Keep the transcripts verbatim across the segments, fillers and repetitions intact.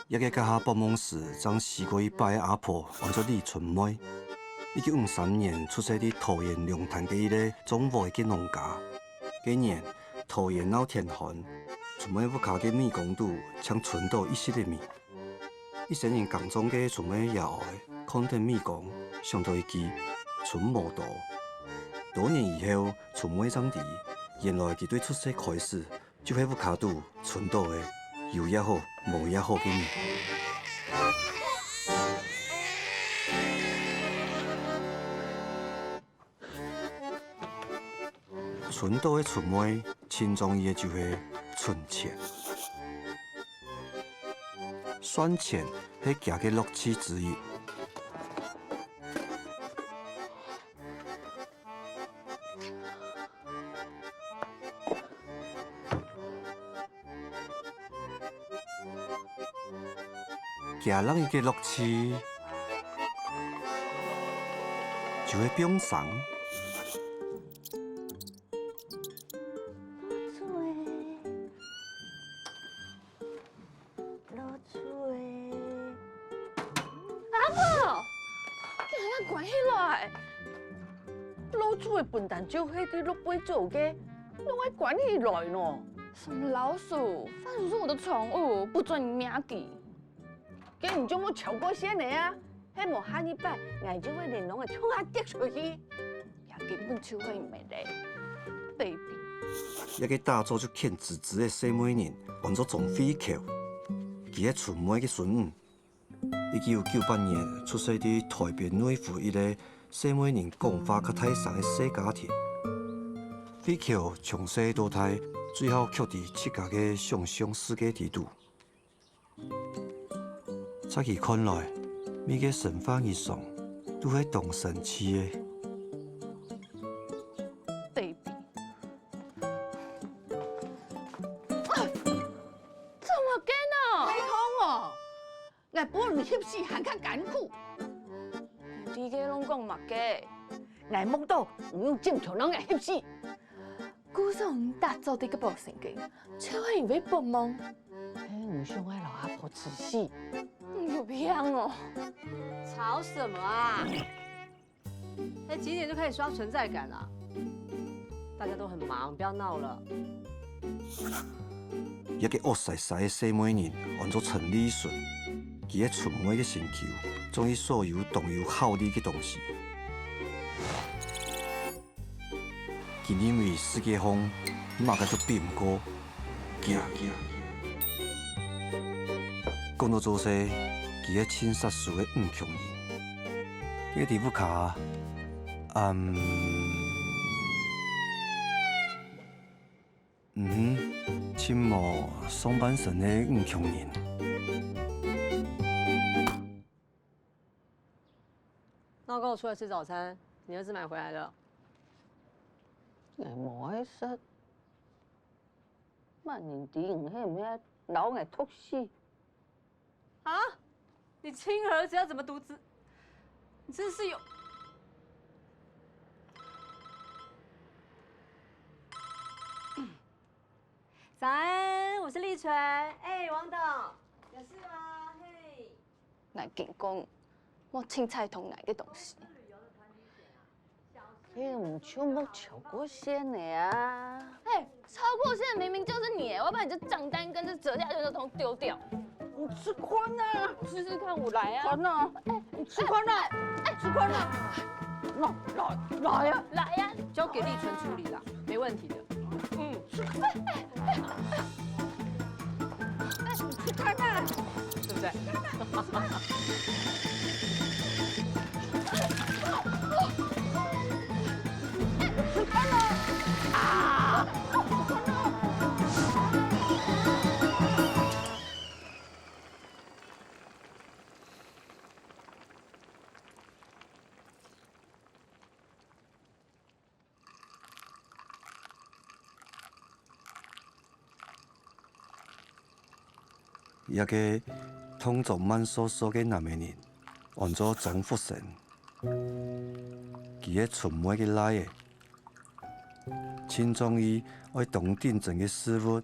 一个該下發夢時正死過一擺个阿婆，安做李春妹。一九五三年出世在桃園龍潭个一个種禾个農家。該年，桃園鬧天旱，春妹屋下个米缸肚淨賰著一息仔米。一生人耕種个春妹爺哀，看等米缸，想著一句：「賰無多。」多年以後，春妹正知，原來佢對出世開始 就係屋下肚賰著个，有也好，無也好个人。賰著个春妹，盡中意个就係存錢。算錢係厥个樂趣之一。 厥另一个樂趣，就係放生。阿婆，你還關起來！老鼠个本旦就係對落背做个，仰會關起來呢？什麼老鼠？番薯是我的寵物，不准你摸佢。該你就莫超過線了啊！係無下一擺，𠊎就會連礱仔共下跌出去。也根本就係毋係咧，baby。一个打早就譴吱吱个細妹人，安做鍾慧喬。佢係春妹个孫女。 一九九八年出世在臺北內湖一个細妹人講話較大聲个細家庭。慧喬從細到大，最好跼在自家个想像世界底肚。在佢看來，每个生活日常都係當生趣个。Baby，啊，怎麼个呢？太痛哦！ 𠊎分你翕死還較艱苦。你這个攏講麼个？𠊎目到你用針頭摎𠊎翕死。故所你打早在該發神經，就係因為發夢。係你想愛摎阿婆治死？你有病哦！吵什麼啊？ 才幾點就開始刷存在感啊？大家都很忙，不要鬧了。一个惡衰衰个細妹人，安做陳麗純，佢个春妹个心臼，中意所有當有效率个東西。佢認為世界上麼个都比毋過 佢。講到做事，佢係盡煞輸个女強人。佢在屋下，嗯，嗯哼，盡無上半身个女強人。那我跟我出來吃早餐，你兒子買回來了。𠊎無愛食。 麼人知你係毋係摎𠊎擇死？啊？你親兒子要怎麼獨自？你真是有……早安，我是麗純。哎，王董，有事嗎？嘿。 𠊎緊講，莫凊彩動𠊎个東西。哎，你就莫超過線了啊！哎，超過線明明就是你耶，我要把你這帳單跟這折價券都統統丟掉。你試看啊！試試看，我來啊！看啊！哎，你試看啊！哎，試看啊！來，來，來啊！來啊！交給麗純處理啦，沒問題的。嗯。 哎，你試看啊！對不對？試看啊！啊！ 這个動作慢索索个男仔人，安做張福生。佢係春妹个倈仔，盡中意愛當頂真个事物。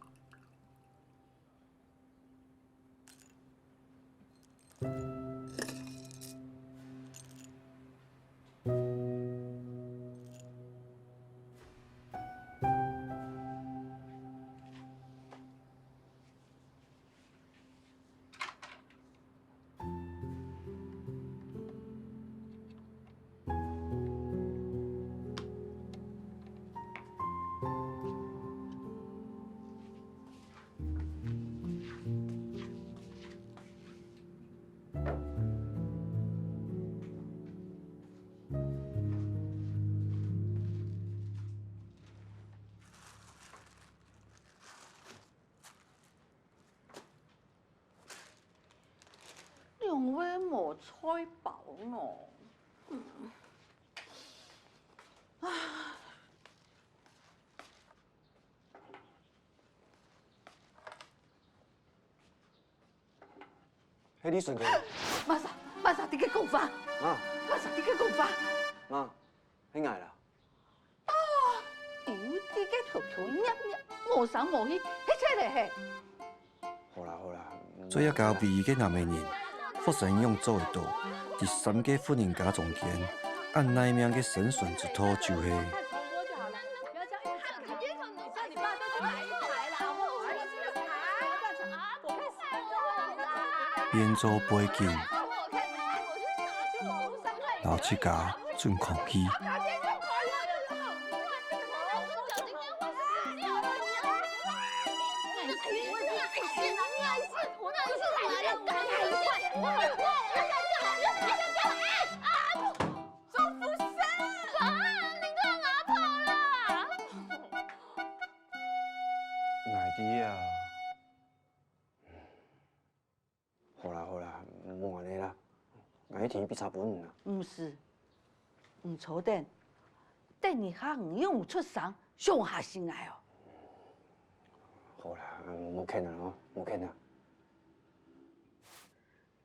兩位無菜包哦。嗯。啊。 係李順个。麼儕，麼儕在該講話？啊。麼儕在該講話？啊，係𠊎啦。哦，又在該偷偷捏捏，無聲無氣，係出來嘿。好啦，好啦。最愛交尾个男仔人，發生仰做得到，在三個婦人家中間，恁耐命个生存之道就係 變做背景，摎自家準空氣。𠊎知啊。好啦好啦，莫恁仔啦，𠊎去提杯茶分你啦。毋使，你坐等，等一下你又毋出聲，傷下心𠊎哦。好啦，莫譴啦哦，莫譴啦。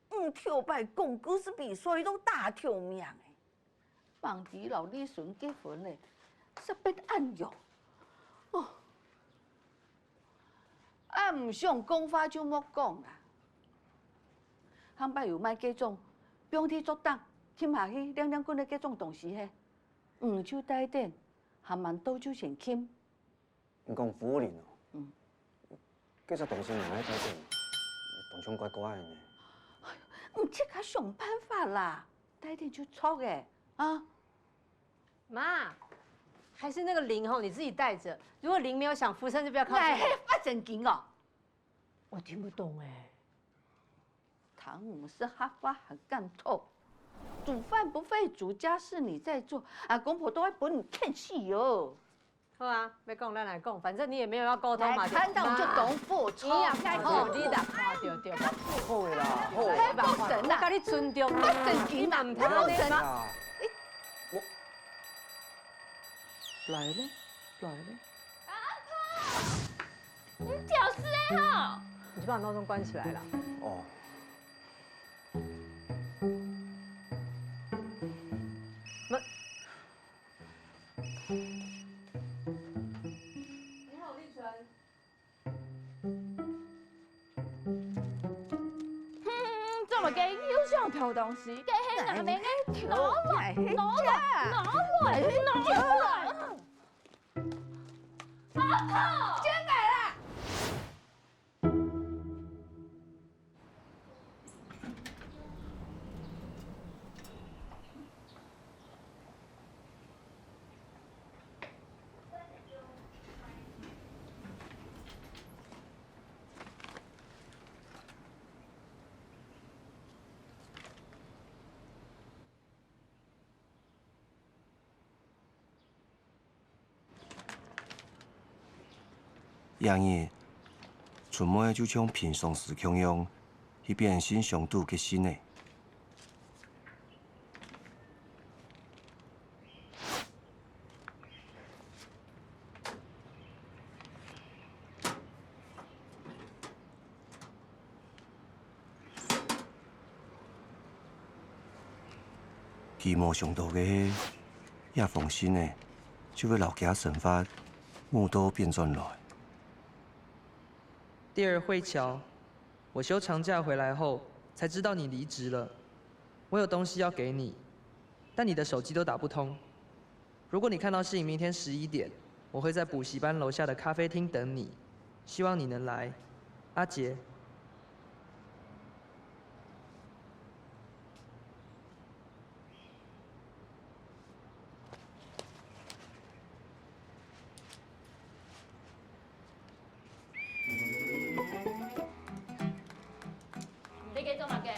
你頭擺講故事比賽都打頭名誒。 吂知摎李順結婚咧，煞變恁樣。哦，啊，毋想講話就莫講啦。下擺有賣該種放在桌頂，撳下去亮亮滾个該種東西嘿，你就帶等，下滿到就先撳。 你講茯苓哦？嗯。該隻東西哪會在這？當像怪怪个呢。哎喲，你自家想辦法啦，帶等就著誒，啊！媽，還是那個鈴吼，你自己帶著。如果鈴沒有響，服務生就不要靠近。哎，嘿，發神經哦！我聽不懂哎。 聽毋識客話還敢討？煮飯不會煮，家事你在做，啊，公婆都愛分你譴死喲。好啊，愛講咱來講，反正你也沒有要溝通嘛。來，看到就懂付出。你也該講你的。啊，對對。好啦，好啦。還不神啊！我跟你尊重啊，不正經啊，你嘛毋通按呢嘛。不神。啊。我。來咧，來咧。 你屌絲欸吼！你就把鬧鐘關起來啦。哦。那，你好，立春。哼，做麼个又想偷東西？該係𠊎个偷，拿來，拿來，拿來，拿來！ 阿婆，轉來啦！ 這日，春妹就像平常時共樣，去變信箱肚个信仔。 佢無想到个係，這封信仔就會摎厥生活舞到變轉來。 第二慧喬，我休長假回來後才知道你離職了。我有東西要給你，但你的手機都打不通。如果你看到信，明天十一點，我會在補習班樓下的咖啡廳等你，希望你能來。阿杰。 你在該做麼个？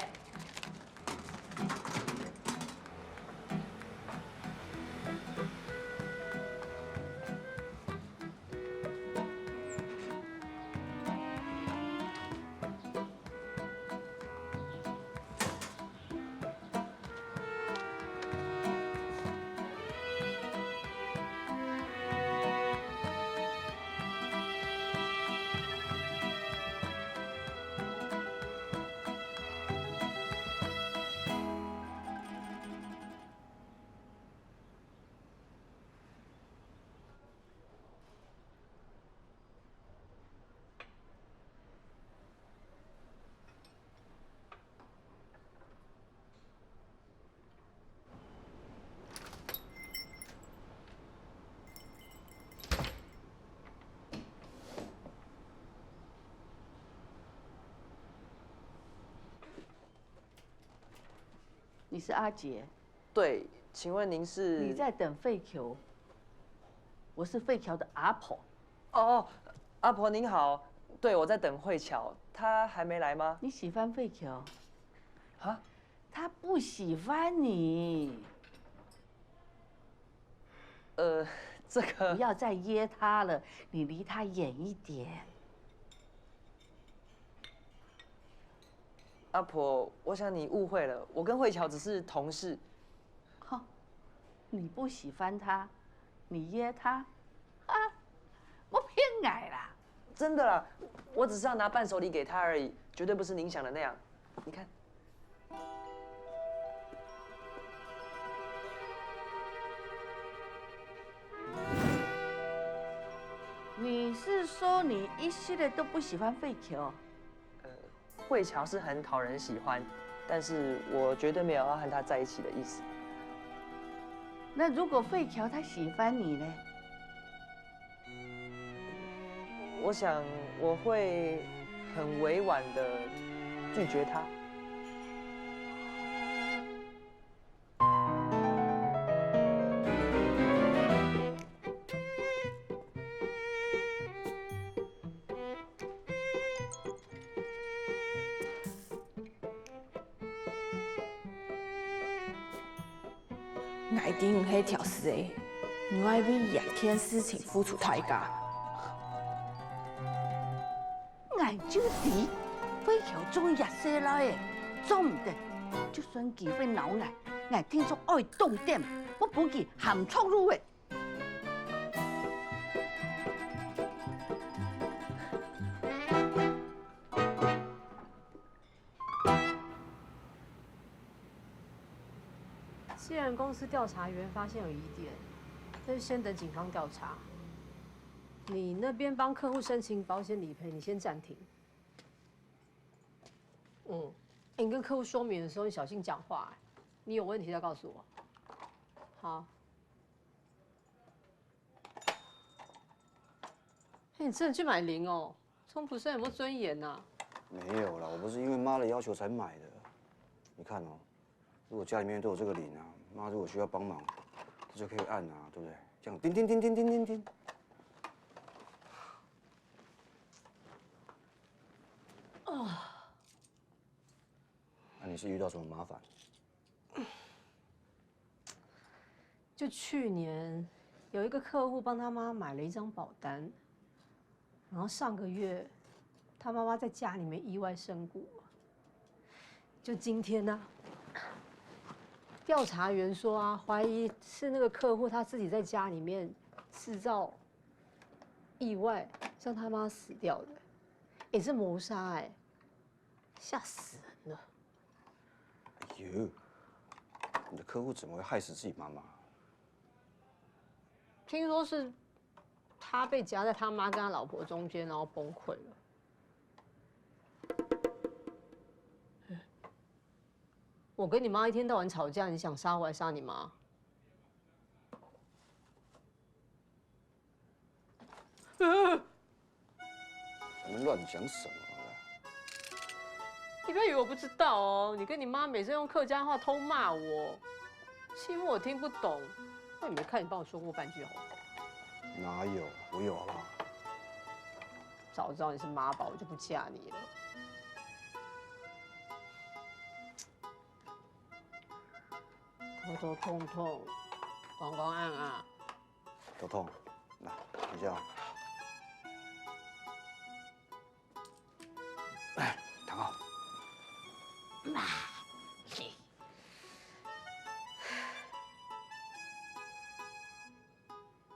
你是阿杰，对，请问您是？你在等慧乔，我是慧乔的阿婆。哦，阿婆您好，对，我在等慧乔，她还没来吗？你喜欢慧乔？啊？她不喜欢你。呃，这个不要再约她了，你离她远一点。阿婆，我想你误会了，我跟慧乔只是同事。哼，你不喜欢她，你约她？啊，莫骗我啦！真的啦，我只是要拿伴手礼给她而已，绝对不是您想的那样。你看。 你是说你一系列都不喜欢慧乔？呃，慧乔是很讨人喜欢，但是我绝对没有要和她在一起的意思。那如果慧乔她喜欢你呢？我想我会很委婉的拒绝她。 𠊎知你係挑事个，你愛為一件事情付出代價。𠊎就知，慧喬中意這細倈仔，做毋得，就算佢會惱𠊎，𠊎定著愛當點，分佢行錯路仔。 既然公司调查员发现有疑点，那就先等警方调查。你那边帮客户申请保险理赔，你先暂停。嗯，欸，你跟客户说明的时候，你小心讲话欸，你有问题再告诉我。好。 嘿，你真的去买零哦？这种不是很有尊严呐、没有啦，我不是因为妈的要求才买的。你看哦，如果家里面都有这个零啊，妈如果需要帮忙，她就可以按啊，对不对？这样叮叮叮叮叮叮叮。啊，那你是遇到什么麻烦？ 就去年有一个客户帮他妈买了一张保单，然后上个月他妈妈在家里面意外身故。就今天呢，调查员说啊，怀疑是那个客户他自己在家里面制造意外，让他妈死掉的。也是谋杀哎、吓死人了！哎呦，你的客户怎么会害死自己妈妈？听说是他被夹在他妈跟他老婆中间，然后崩溃了。我跟你妈一天到晚吵架，你想杀我还杀你妈？ 你们乱讲什么啦？你不要以为我不知道哦，你跟你妈每次用客家话偷骂我，欺负我听不懂，我也没看你帮我说过半句好话。哪有？我有好不好？早知道你是妈宝，我就不嫁你了。头头痛痛，光光暗暗。 头痛，来，你叫。哎，躺好。妈，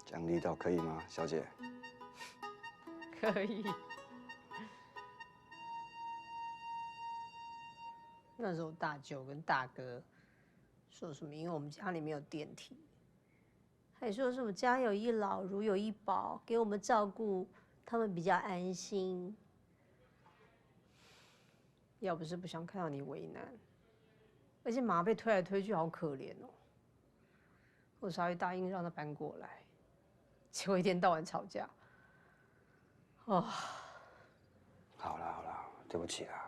这样力道可以吗，小姐？可以。那时候大舅跟大哥说什么，因为我们家里没有电梯， 还说什么家有一老，如有一宝，给我们照顾，他们比较安心。要不是不想看到你为难，而且妈被推来推去，好可怜哦。我才会答应让他搬过来，结果一天到晚吵架。哦，好啦好啦，对不起啦，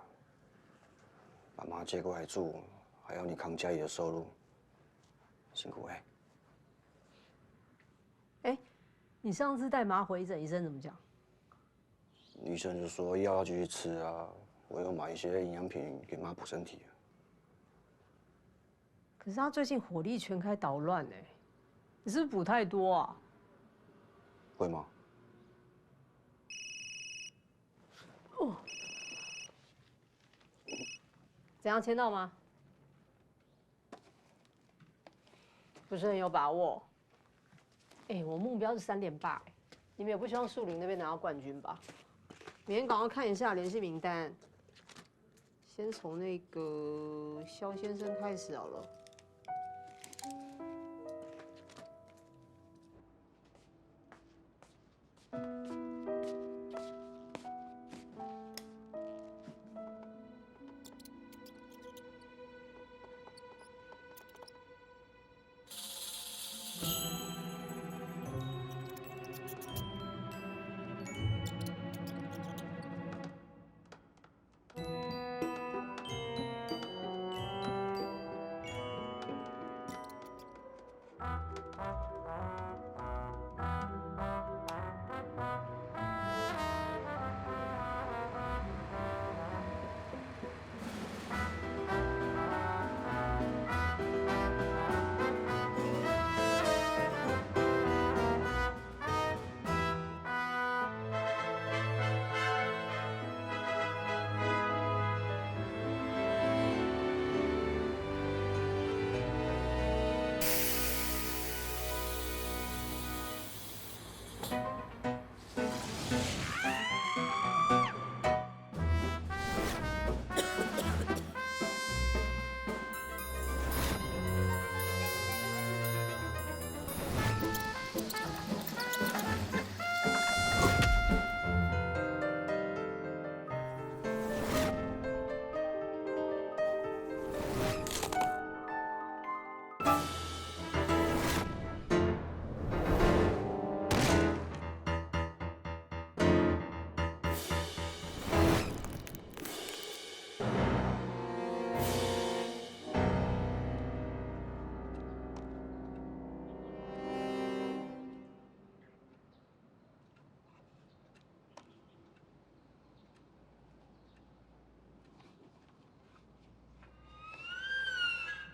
把妈接过来住，還有你扛家裡的收入，辛苦欸。哎，你上次帶媽回診，醫生怎麼講？醫生就說藥要繼續吃啊，我有買一些營養品給媽補身體啊。可是她最近火力全開，捣亂欸，你是不是補太多啊？會嗎？哦，怎樣，簽到嗎？ 不是很有把握。哎，我目标是三连霸，哎，你们也不希望树林那边拿到冠军吧？明天赶快看一下联系名单，先从那个肖先生开始好了。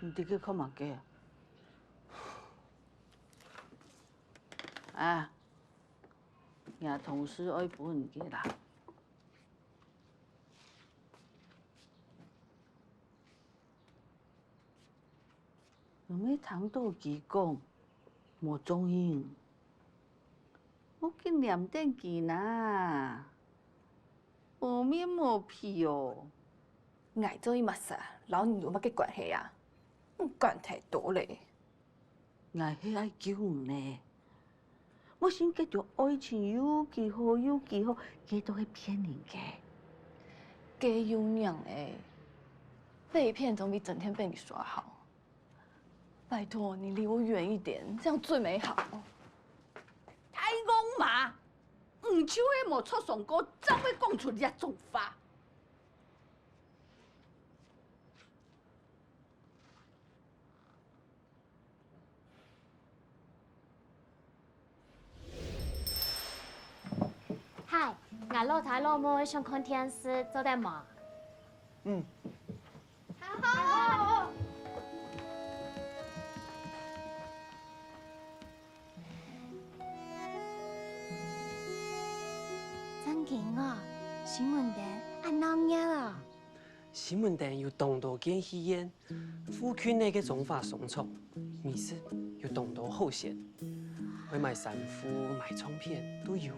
你在該看麼个？啊，若同事愛分你个啦。 你毋係聽著佢講無中意，莫去黏等佢哪，無面無皮哦。𠊎做麼儕摎你有麼个關係啊？你管忒多咧。 𠊎係愛救你呢。莫信該種愛情有幾好有幾好，該都係騙人个。該又仰仔，被騙總比整天被你耍好。拜託你離我遠一點，這樣最美好。大戇嫲，你就係無著傷過，正會講出這種話。 嗨，𠊎老弟老妹想看電視，做得無？嗯。好，好，好。正經哦，西門町恁鬧熱哦。 西門町有當多間戲院，附近个中華商場，美食有當多好選，會買衫褲、買唱片都有。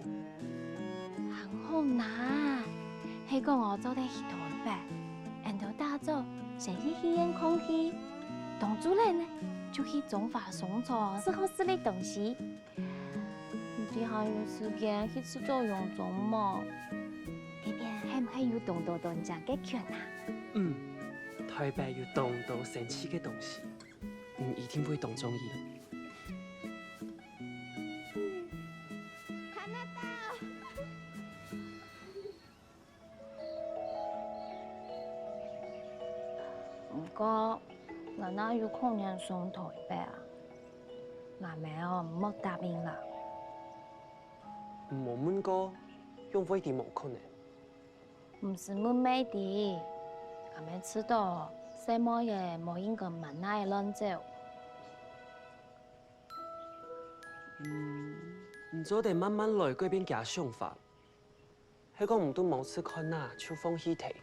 還好哪，係講哦做得去台北，𫣆兜打早先去戲院看戲，當晝冷呢，就去中華商場食好食个東西。 你兜還有時間去食朝陽庄無？該片係毋係有當多當靚个景啊？嗯，台北有當多神奇个東西，你一定會當中意。看得到。 毋過，哪有可能上臺北啊？𠊎姆哦，莫答應啦。無問過，仰會知無可能？毋使問乜知，𠊎姆知道細妹仔無應該滿哪仔亂走。嗯，你做得慢慢來改變厥想法。 係講毋堵無試看啊，就放棄忒，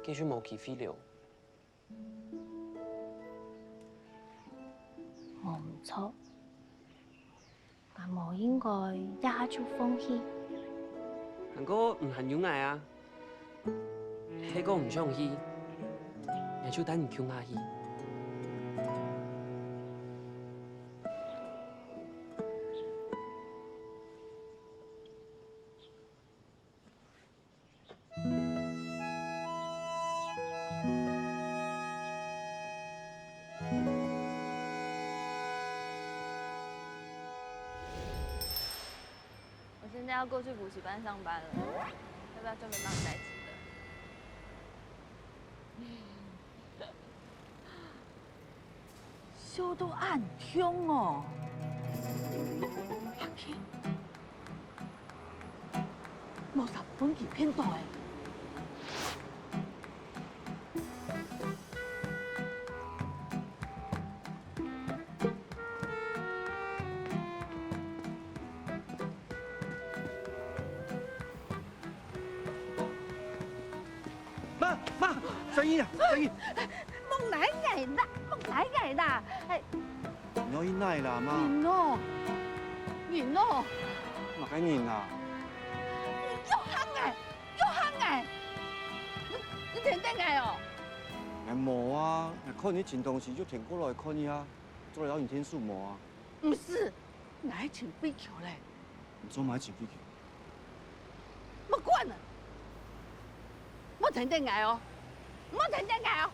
該就無機會了。無毋著，𠊎無應該這下就放棄。還過你還有𠊎啊，係講毋想去，𠊎就帶你共下去。 我現在要過去補習班上班了，要不要順便幫你帶吃的？ 笑到恁凶哦！莫煞分佢騙到欸！ 媽，媽，生意啊，生意！莫拉𠊎啦，莫拉𠊎啦！哎，你愛去哪啦，媽？人哦，人哦！麼个人啊？你又嚇𠊎，又嚇𠊎！你，你跈等𠊎哦？𠊎無啊，𠊎看你尋東西就跈過來看一下，做得摎你𢯭手無啊？毋使，𠊎尋飛球咧。 你做麼个尋飛球？莫管啊！莫跈等𠊎哦！莫跈等𠊎哦！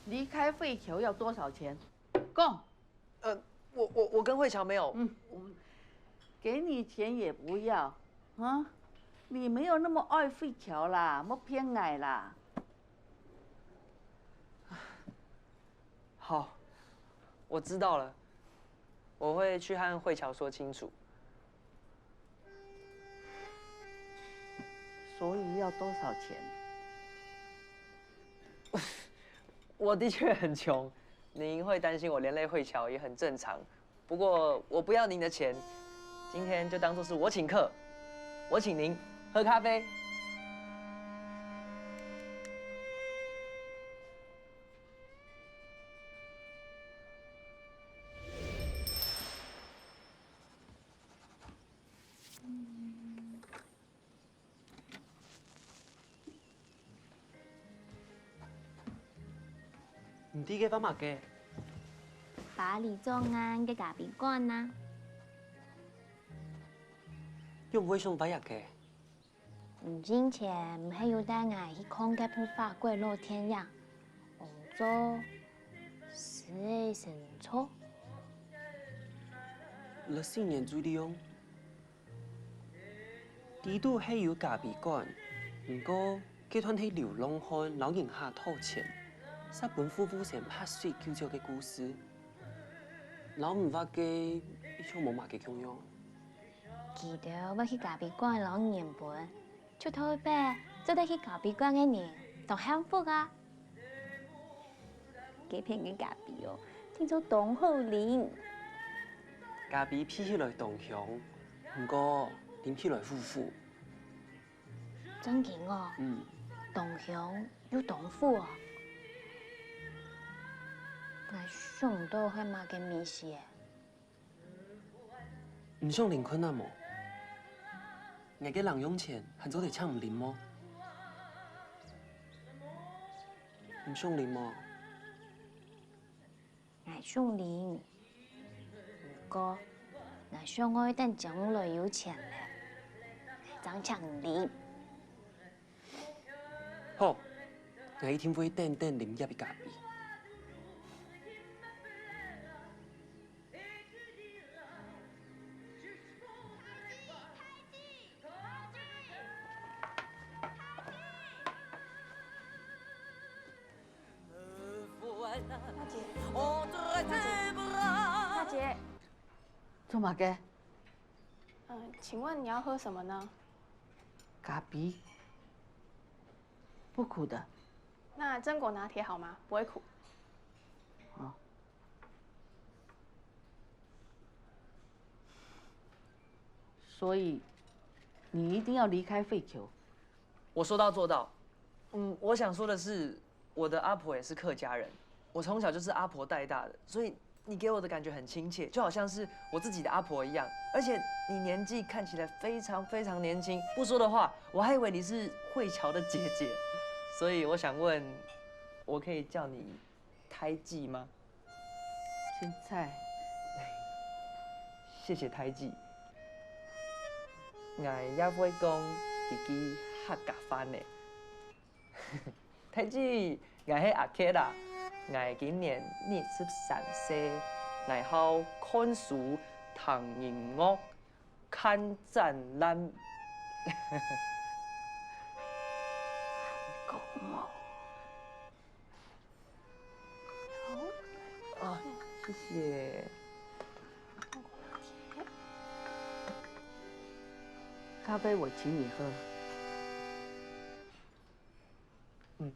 離開飛球要多少錢？講！ 呃，我我我跟慧喬沒有。嗯，給你錢也不要啊！你沒有那麼愛慧喬啦，莫騙𠊎啦。好，我知道了，我會去和慧喬說清楚。所以要多少錢？ 我的確很窮，您會擔心我連累慧喬也很正常。不過我不要您的錢，今天就當作是我請客，我請您喝咖啡。 你知該係麼个？巴黎左岸个咖啡館啊。仰會想發這个？你進前毋係有帶𠊎去看該部法國老電影，安到《十二生肖》？ 該係原作个哦。 裡肚係有咖啡館，毋過該段係流浪漢摎人客討錢，煞分服務生潑水救走个故事。摎你畫个又無麼个共樣。佢兜會去咖啡館摎人分，就代表做得去咖啡館个人當幸福啊！ 該片个咖啡哦，聽說當好啉。咖啡鼻起來當香，毋過啉起來苦苦。正經哦，嗯。當香又當苦哦。𠊎想毋到係麼个味緒欸。 你想啉看啊無？𠊎个零用錢還做得請你啉無？你想啉無？𠊎想啉，毋過𠊎想愛等將來有錢咧，正請你啉。 好，𠊎一定會等等啉這杯咖啡。做麼个？嗯，請問你要喝什麼呢？咖啡。不苦的。那榛果拿鐵好嗎？不會苦。哦。所以，你一定要離開廢球。我说到做到。嗯，我想说的是，我的阿婆也是客家人，我从小就是阿婆带大的，所以你给我的感觉很亲切，就好像是我自己的阿婆一样。而且你年纪看起来非常非常年轻，不说的话，我还以为你是慧乔的姐姐，所以我想问，我可以叫你胎记吗？凊彩。谢谢胎记。𠊎也會講幾句客家話呢。胎记，𠊎係阿傑啊，𠊎今年二十三歲，𠊎好看書、聽音樂、看展覽。講哦。 哦，謝謝。咖啡我請你喝。嗯。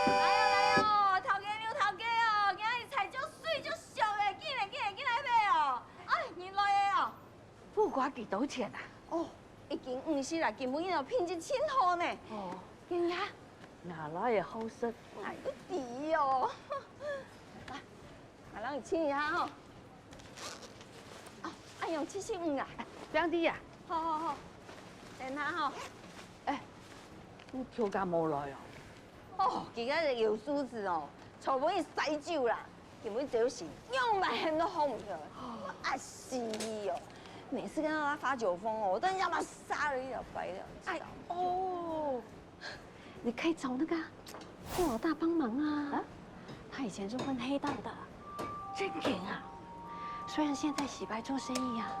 來哦，來哦，頭家娘，頭家哦，今日菜足媠足俗个，緊來，緊來，緊來買哦！哎，人來了哦！苦瓜幾多錢啊？哦，一斤五十啦，今晡日哦，品質真好呢。哦，今日拿來个好食。哎，你知哦。來， 啊，讓你親一下吼。哦，哎喲，七十五啊。放低啊。好好好，等下吼。哎，你頭家無來哦？哦，佢个有素質哦，昨晡日啉酒啦，今晡日酒醒，仰般喊都好毋曉，我愛死哦！每次看到他發酒瘋哦，我都很想把他殺了一了百了，你知道嗎？哎哦。 你可以找那個顧老大幫忙啊。啊？他以前是混黑道的。真的啊？雖然現在洗白做生意啊，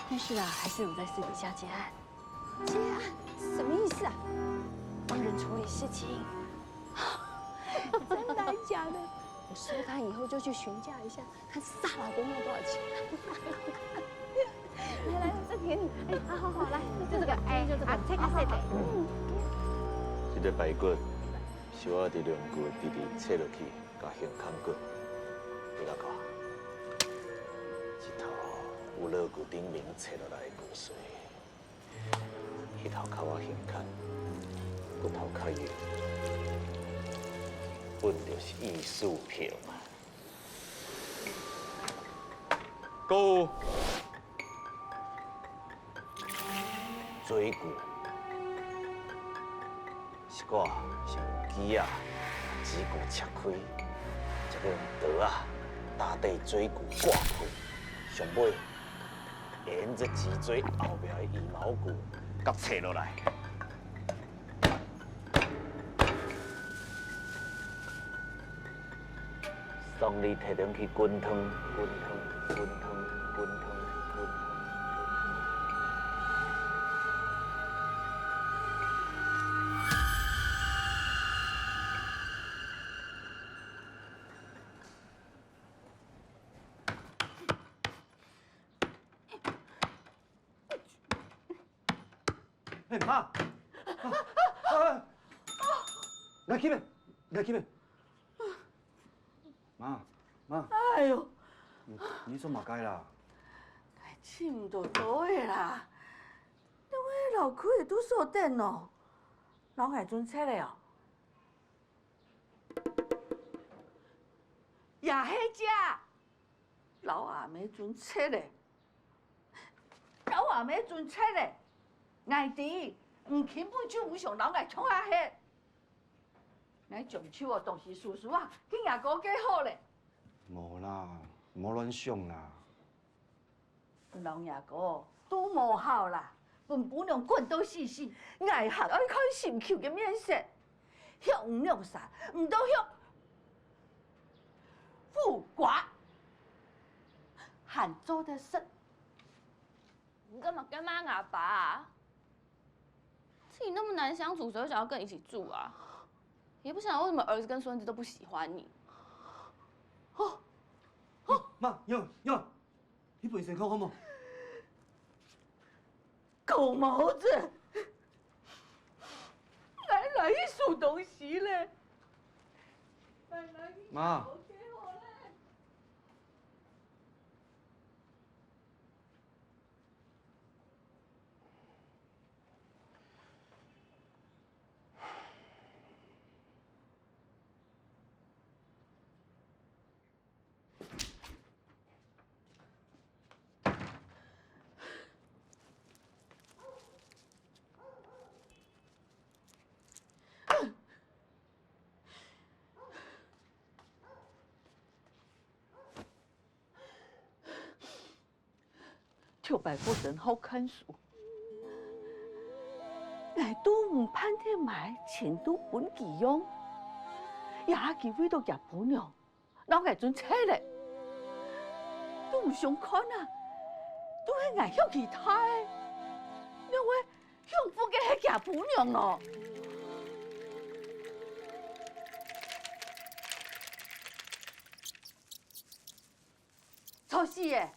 但是啊，還是有在私底下接案。接案？什麼意思啊？幫人處理事情。真的還假的？我收攤以後就去詢價一下， 看殺老公要多少錢。來來，這給你。哎，好好好，來，就這個，哎，就這個，啊，切開細塊。嗯。這个排骨是我佇龍骨直直切落去，佮胸坎割。你來看，這頭有落骨頂面切落來的骨髓。 彼頭較有胸坎，骨頭較幼，本就是藝術品嘛。閣有嘴骨，是我先用鋸仔，把指骨切開，才閣用刀仔，搭底嘴骨割開，上尾 沿著脊椎後壁个羽毛骨，共切落來。送你提轉去滾湯，滾湯，滾湯，滾湯，滾湯。哎，媽！啊，啊，啊！來，起來，來，起來！媽，媽！哎喲！你，你做麼个啦？哎，尋毋著刀仔啦！你會留開个都鎖等哦，摎𠊎準切个哦。也係這，摎阿姆準切个。 到阿姆準切咧，𠊎知，你根本就毋想摎𠊎共下歇。𠊎將手个東西收收啊，去若哥該好咧。無啦，莫亂想啦。摎若哥都無效啦，分餔娘滾到死死，𠊎還愛看心臼个面色。畜五兩儕，毋到畜 苦瓜，還做得食。你幹嘛幹嘛啊，爸啊？自己那麼難相處，誰會想要跟你一起住啊？也不想為什麼兒子跟孫子都不喜歡你。哦，哦，媽，有有，你本身看好無？狗毛子！來來去收東西咧！來來去，媽。頭擺後生好看書，𠊎都毋盼得買，錢都分佢用，也佢為著厥餔娘，摎𠊎轉輒咧，都毋想看啊，都係𠊎向佢大个，仰會享福个係厥餔娘哦？吵死咧！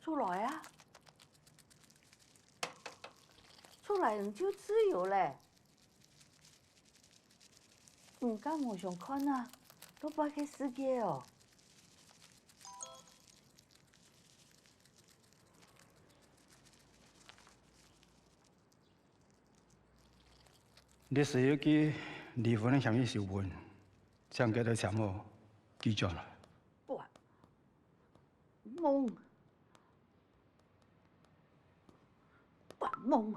出來啊！出來你就自由咧。你敢無想看啊，外背个世界哦？ 律師有寄離婚个協議書分，請佢兜簽好，寄轉來。發夢，發夢！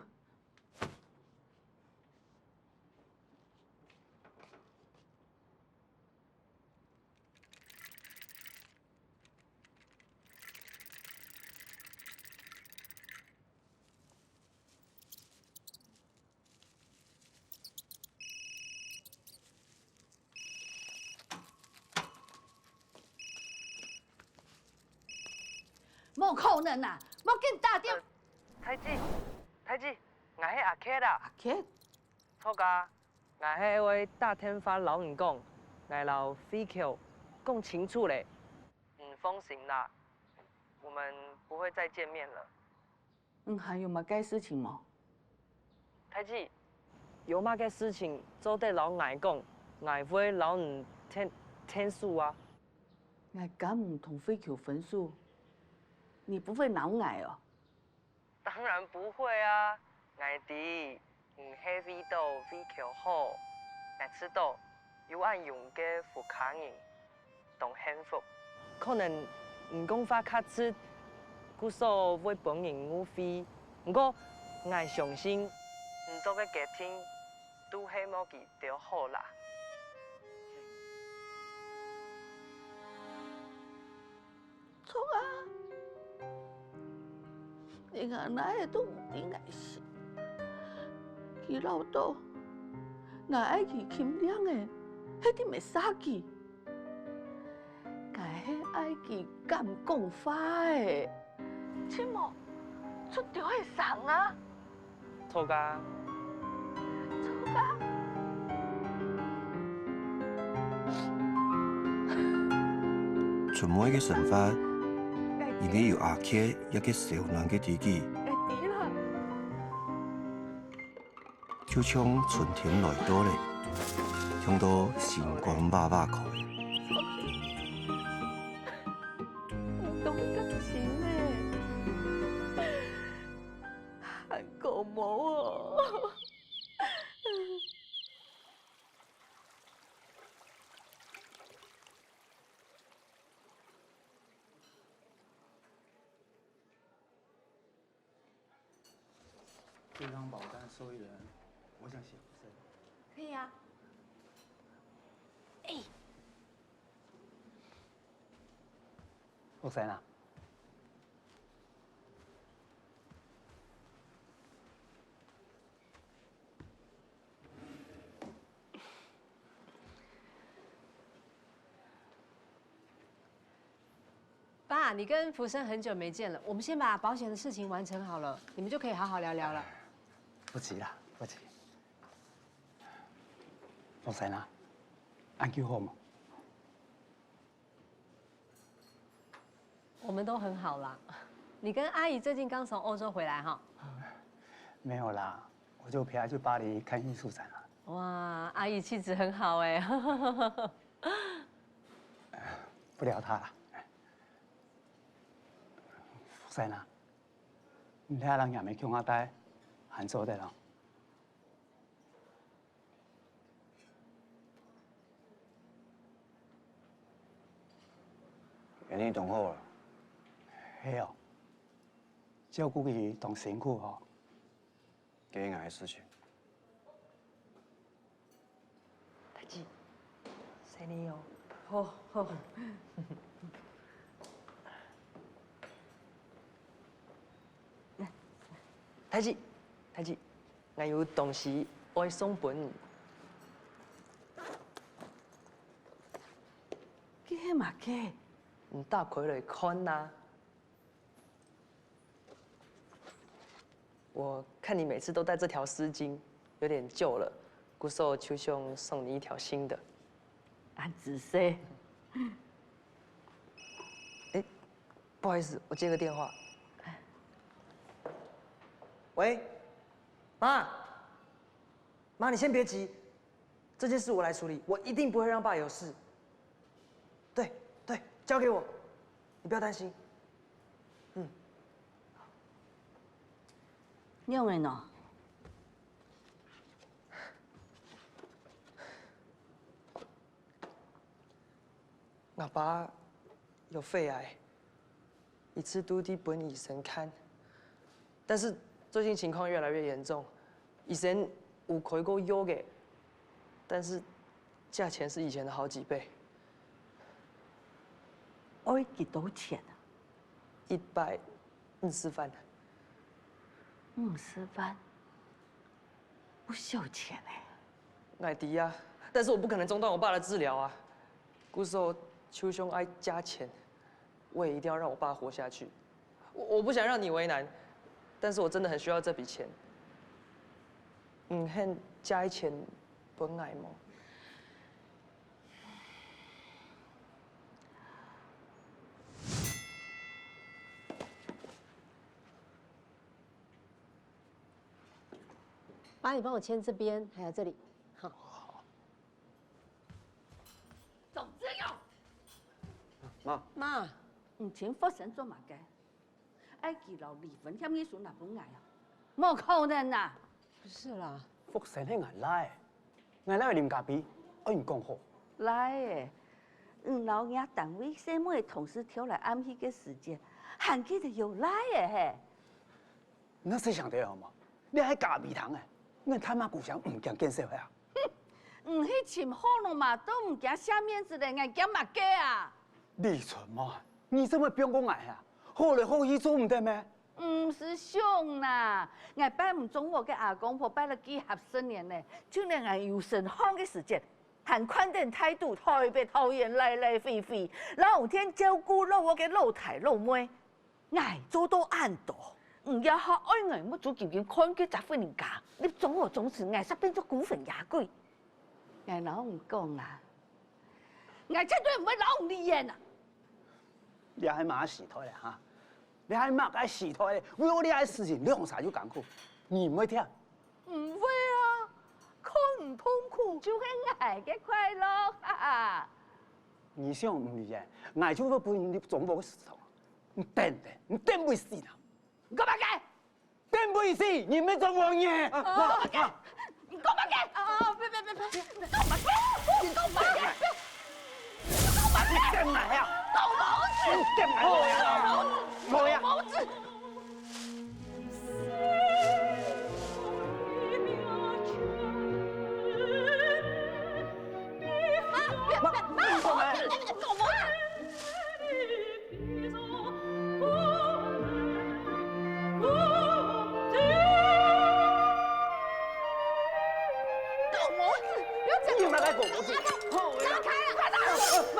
無可能啊！莫緊打電。呃，大姊，大姊，𠊎係阿傑啊。阿傑？著啊，𠊎係會打電話摎你講，𠊎摎慧喬講清楚咧。你放心啦，我們不會再見面了。 你還有麼个事情無？大姊，有麼个事情做得摎𠊎講，𠊎會摎你𢯭，𢯭手啊。𠊎敢毋同慧喬分手，你不會惱𠊎哦？當然不會啊，𠊎知 毋係為著慧喬好，𠊎知著有恁樣个屋下人當幸福。可能毋講話較直，故所會分人誤會。毋過，𠊎相信，你做个決定，都係為佢兜好啦。 著啊！連吾孻仔都毋知𠊎心。佢恅著，𠊎愛佢勤練仔，係在該煞佢。𠊎係愛佢敢講話仔，盡無出兜仔聲啊！ 著啊。著啊。出門个生活，因為有阿傑這個燒暖个知己，就像春天來到了，像到心肝哇哇快。你當感情呢？ 還講無哦。這張保單受益人，我想寫個字。可以啊。哎，學生啊，啊，你跟福生很久没见了，我们先把保险的事情完成好了，你们就可以好好聊聊了。不急啦，不急。福生啊，恁久好無？我们都很好啦。你跟阿姨最近刚从欧洲回来哈？没有啦，我就陪她去巴黎看艺术展啊。哇，阿姨气质很好哎。不聊她了。福生啊，你這人也無共下戴，還做得咯。你當好了。係哦，照顧佢當辛苦哦。該𠊎个事情。 大姊，謝你哦。好，好。大姊，大姊，𠊎有東西愛送分你。這係麼个？你打開來看啊。 我看你每次都戴這條絲巾，有點舊了，故所就想送你一條新的。恁仔細。哎，不好意思，我接個電話。喂，媽，媽，你先別急，這件事我來處理，我一定不會讓爸有事。對，對，交給我，你不要擔心。嗯。 仰仔呢？吾爸有肺癌，一直都在分醫生看，但是最近情況越來越嚴重，醫生有開過藥个，但是 價錢是以前的好幾倍。愛幾多錢啊？一百五十萬。五十萬？不少錢欸。𠊎知啊，但是我不可能中斷我爸的治療啊。故所就算愛加錢， 我也一定要讓我爸活下去。我，我不想讓你為難，但是我真的很需要這筆錢。你肯借錢分𠊎無？爸，你幫我簽這邊，還有這裡，好。 總之有。媽。媽，你請福生做麼个？愛佢摎離婚協議書拿分𠊎啊？無可能啊！不是啦。福生係𠊎倈仔，𠊎倈仔啉咖啡，愛你講好。倈仔，你摎若單位細妹同事跳來暗去个時節，還記得有倈仔嘿？ 你細聲兜好無？這係咖啡廳欸，你大嫲姑丈毋驚見笑啊？你去尋好了嘛，都毋驚失面子咧，𠊎驚麼个啊？李春妹，你做麼放過𠊎啊？好來好去做毋得咩？毋使想啦，𠊎拜毋中和个阿公婆拜了幾下十年咧，就連𠊎有身項个時節，還看等大肚台北桃園來來回回，摎天照顧老屋个老弟老妹。 𠊎做到恁多，你也還愛𠊎目珠金金看該隻婦人家，立中和宗祠，𠊎煞變做孤魂野鬼。𠊎摎你講啊，𠊎絕對毋會摎你離婚啊！這係麼个時代咧哈？這係麼个時代咧？為著這个事情，兩儕就艱苦，你毋會忝？毋會啊，看你痛苦就係𠊎个快樂啊！你想毋離婚，𠊎就會分你立中和个祠堂。 你等等，你等會死啦！你講麼个？等會死，你毋係中和人！啊，啊，啊！你講麼个？啊，別，別，別，別，你講麼个？你講麼个？你講麼个？你等𠊎啊！老毛子！你等𠊎啊！老毛子！老毛子！ 你有没有在狗毛子？走开啊！快走！妈！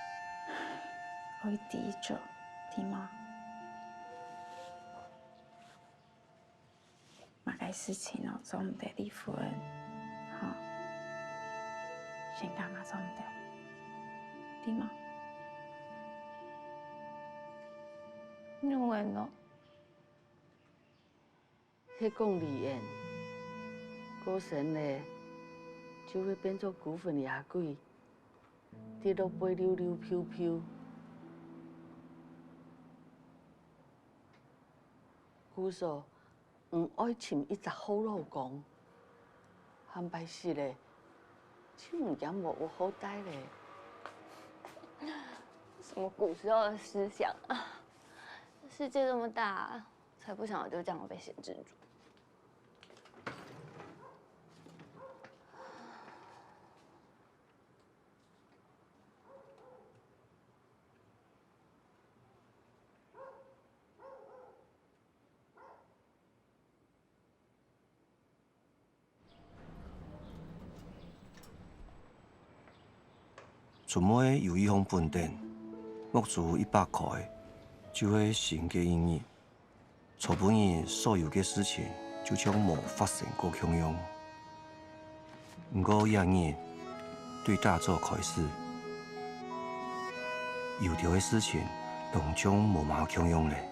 愛知足，知無？麼个事情哦，做毋得離婚，吼，全家嘛做毋得，知無？因為呢， 係講李嫣過身咧，就會變做孤魂野鬼，跌落背溜溜飄飄。故所，你愛尋一隻好老公，下擺死咧，就毋驚無屋好蹛咧。什麼古時候的思想啊！世界這麼大， 才不想要就這樣被限制住。春妹有一項本等，目珠一擘開，就係新个一日。昨晡日所有个事情，就像無發生過共樣。毋過這日，對打早開始，有兜个事情，當像無麼共樣咧。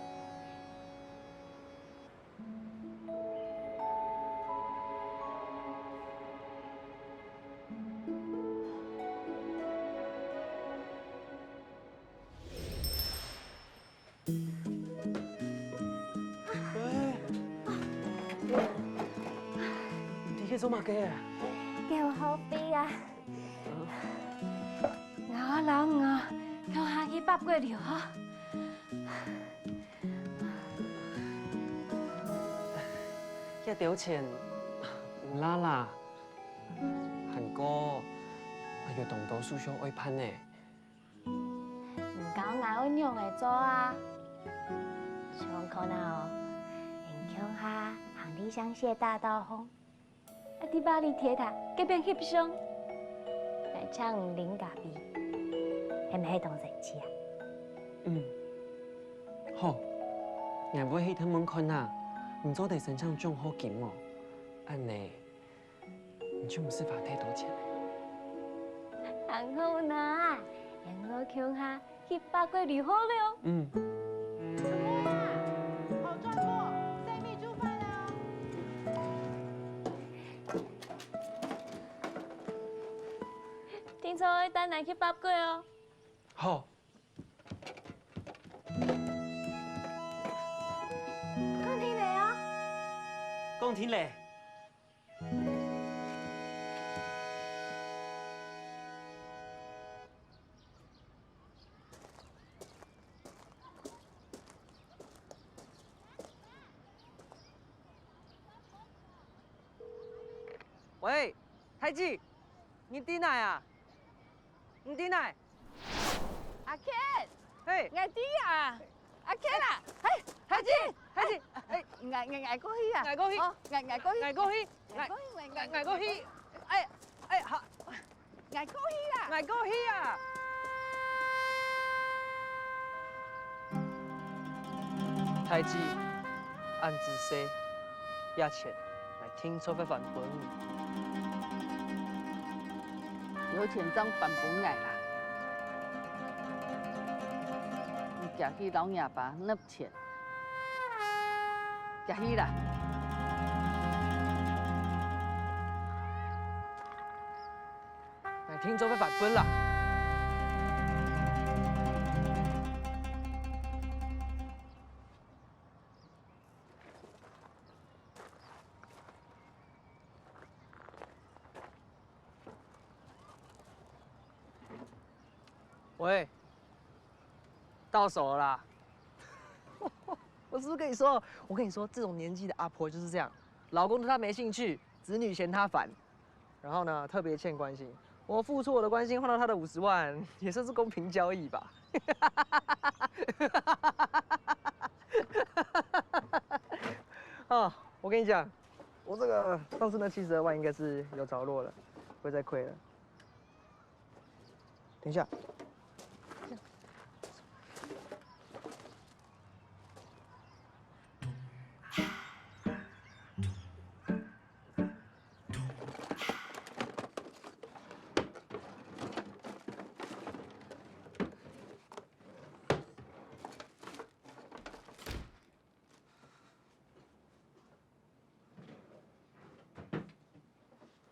喂，你在該做麼个啊？叫好飛啊！𠊎摎你共下去八國旅遊。 這兜錢毋罅啦，還過還有當多手續愛辦呢。你教𠊎愛仰仔做啊？想看啊哦，𠊎共下行李箱卸大到風， 啊，在巴黎鐵塔該片翕相，來請你啉咖啡，係毋係當神奇啊？嗯，好，𠊎會去探問看啊，你做得申請獎學金無？恁仔，你就毋使花忒多錢了。還好啦，𠊎愛共下 去八國旅遊了。嗯。好賺貨，細米煮飯啊！聽說愛帶𠊎去八國哦。好。講定了哦。講定了。 喂，太子，你在哪啊？你在哪？阿Ken，嘿，𠊎在啊，阿Ken啊，嘿，太子，太子，哎，𠊎𠊎𠊎過去啊，𠊎過去，哦，𠊎𠊎過去，𠊎過去，𠊎𠊎𠊎𠊎過去，哎哎好。 𠊎過去啦。𠊎過去啊。太子，恁仔細，這錢𠊎定著會還分你。有錢正還分𠊎啦。你遽去摎若爸納錢。遽去啦。 𠊎定著會還分啦。喂，到手了啦。我是不是跟你说？我跟你说，这种年纪的阿婆就是这样，老公对她没兴趣，子女嫌她烦。 然后呢，特别欠关心。我付出我的关心，换到他的五十万，也算是公平交易吧。啊，我跟你讲，我这个上次那七十二万应该是有着落了，不会再亏了。等一下，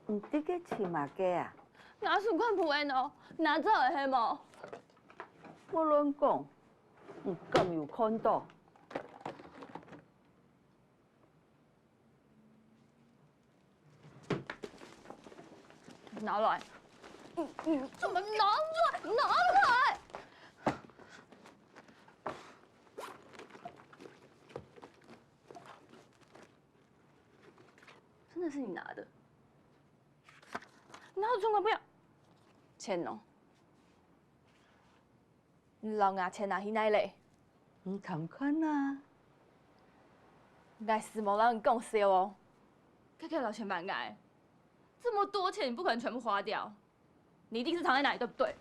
你在該尋麼个啊？拿存款簿仔哦，拿走个係無？我亂講，你敢有看到？拿來！你你怎麼拿出來？拿來！真的是你拿的？拿出存款簿仔！錢呢？你摎𠊎錢拿去哪咧？你看看啊！𠊎係無摎你講笑哦，該个老千萬个，這麼多錢你不可能全部花掉。 你一定是藏在哪裡，對不對？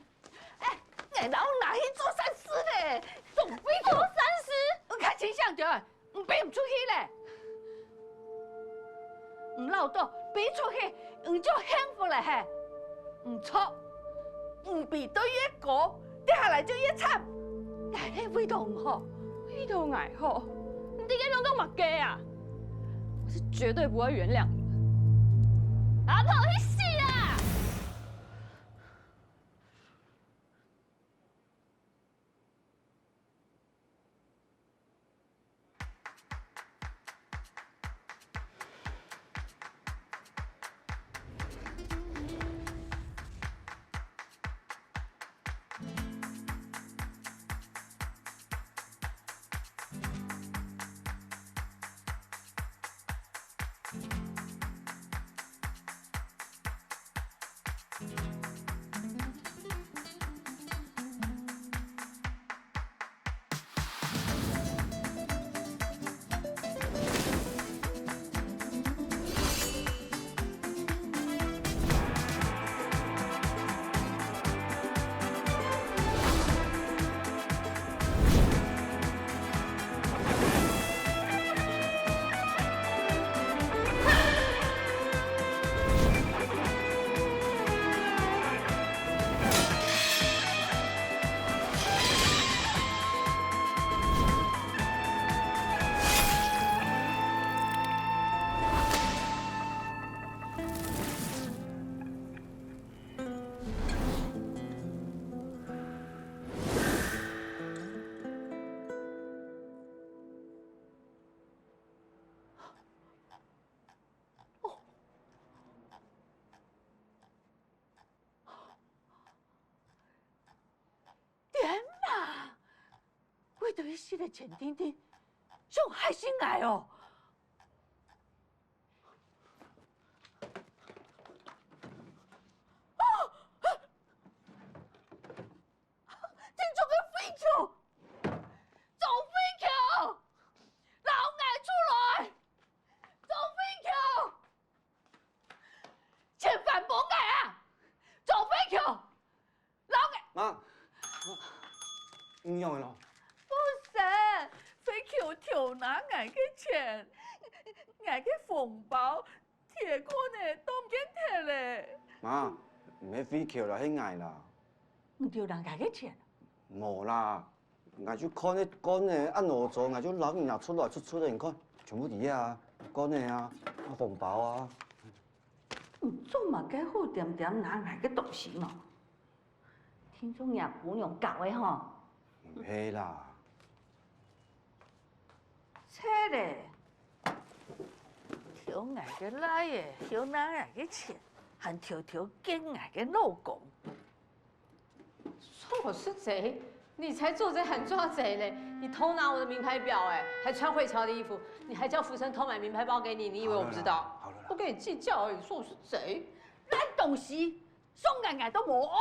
哎，𠊎摎你拿去做善事咧，總比做善事，你較清醒點，你飛毋出去咧。你摎到飛出去，你就幸福了嘿。毋著，你飛到越高，跌下來就越慘。𠊎係為著你好，為著𠊎好，你在該亂講麼个啊？我是絕對不會原諒你的。阿婆，去死啊！ 天哪！為著一息个錢丁丁，想害死𠊎哦！啊！啊！天中个飛球！張飛球！摎𠊎出來！張飛球！ 千萬莫𠊎啊！張飛球，摎𠊎……媽，你仰仔咯？富生，飛球偷拿𠊎个錢，𠊎个紅包、鐵罐仔都毋見忒咧。媽，毋係飛球啦，係𠊎啦。你偷拿𠊎个錢？無啦， 𠊎就看該罐仔恁好做，𠊎就摎你拿出來，出出來，你看，全部在這啊，罐仔啊，啊紅包啊。你做麼个好恬恬拿𠊎个東西呢？聽說若姑娘搞个吼？毋係啦。切咧！偷𠊎个倈仔，偷拿𠊎个錢，還偷偷見𠊎个老公。 做賊？你才做賊還做賊咧！你偷拿我的名牌錶欸，還穿回潮的衣服，你還叫福生偷買名牌包給你，你以為我不知道？好了啦，好了啦。不跟你計較而已，做賊！爛東西，送𠊎𠊎都無愛。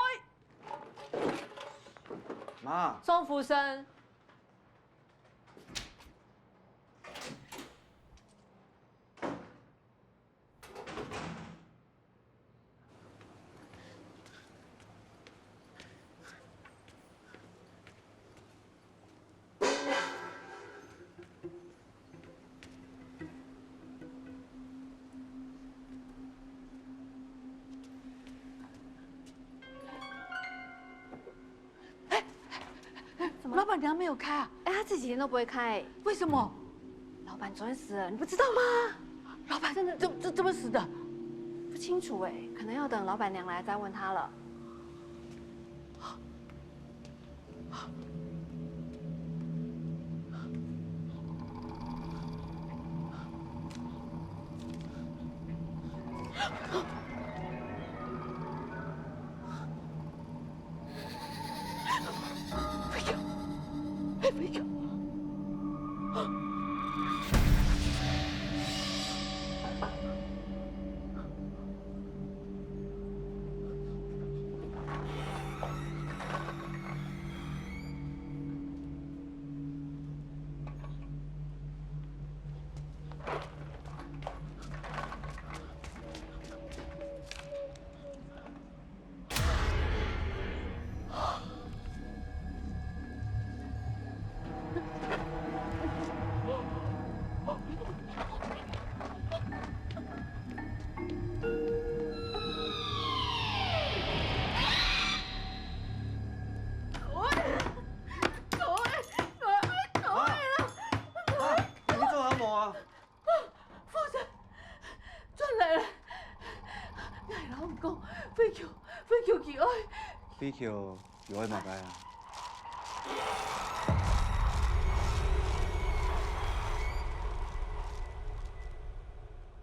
媽。鍾福生。 怎么了？老板娘没有开啊？哎，她这几天都不会开。为什么？老板昨天死了，你不知道吗？老板真的……怎……怎……怎么死的？不清楚哎，可能要等老板娘来再问他了。啊，你做啥無啊？ 夫人，轉來了。𠊎摎你講，飛球，飛球佢愛。飛球又愛麼个啊？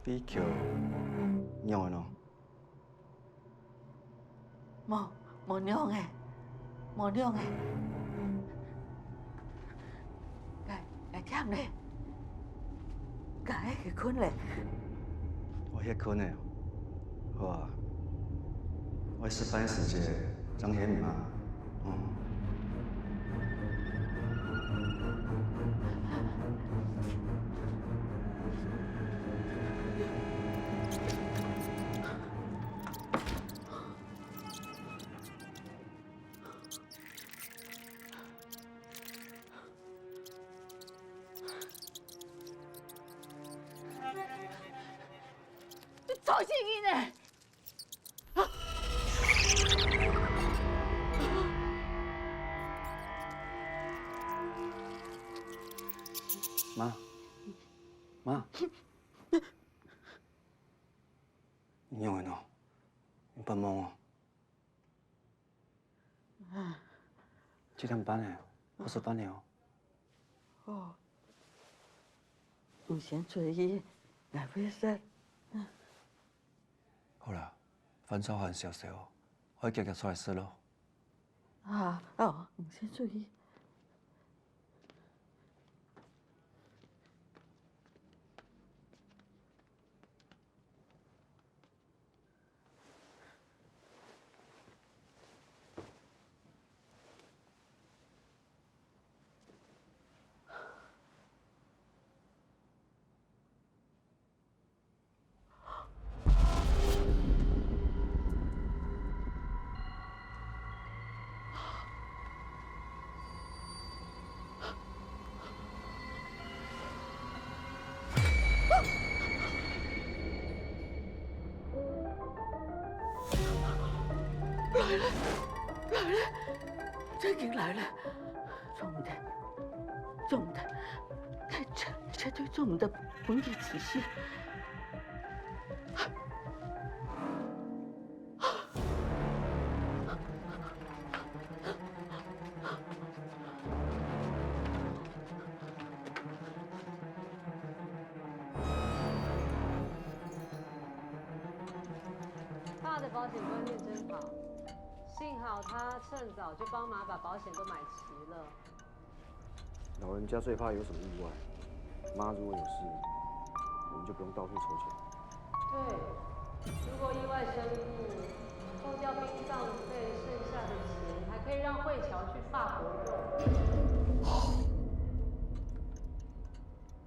飛球，仰仔呢？ 無，無仰仔，無仰仔。𠊎，𠊎忝了，𠊎愛去睏了。愛歇睏了，好啊。愛食飯个時節，正歇嘛。嗯。 你吵死人呢！媽，媽。 仰仔呢？你發夢哦？啊。這點半了，好食飯了哦。哦。你先出去，𠊎會食。好啦，飯炒好燒燒哦，愛遽遽出來食咯。啊，哦，你先出去。 來了，來了，真經來了！做毋得，做毋得，絕，絕對做毋得分佢知勢。 爸的保險觀念真好，幸好他趁早就幫媽把保險都買齊了。 老人家最怕有什麼意外，媽如果有事，我們就不用到處籌錢。對，如果意外身故，扣掉殯葬費，剩下的錢還可以讓慧喬去法國用。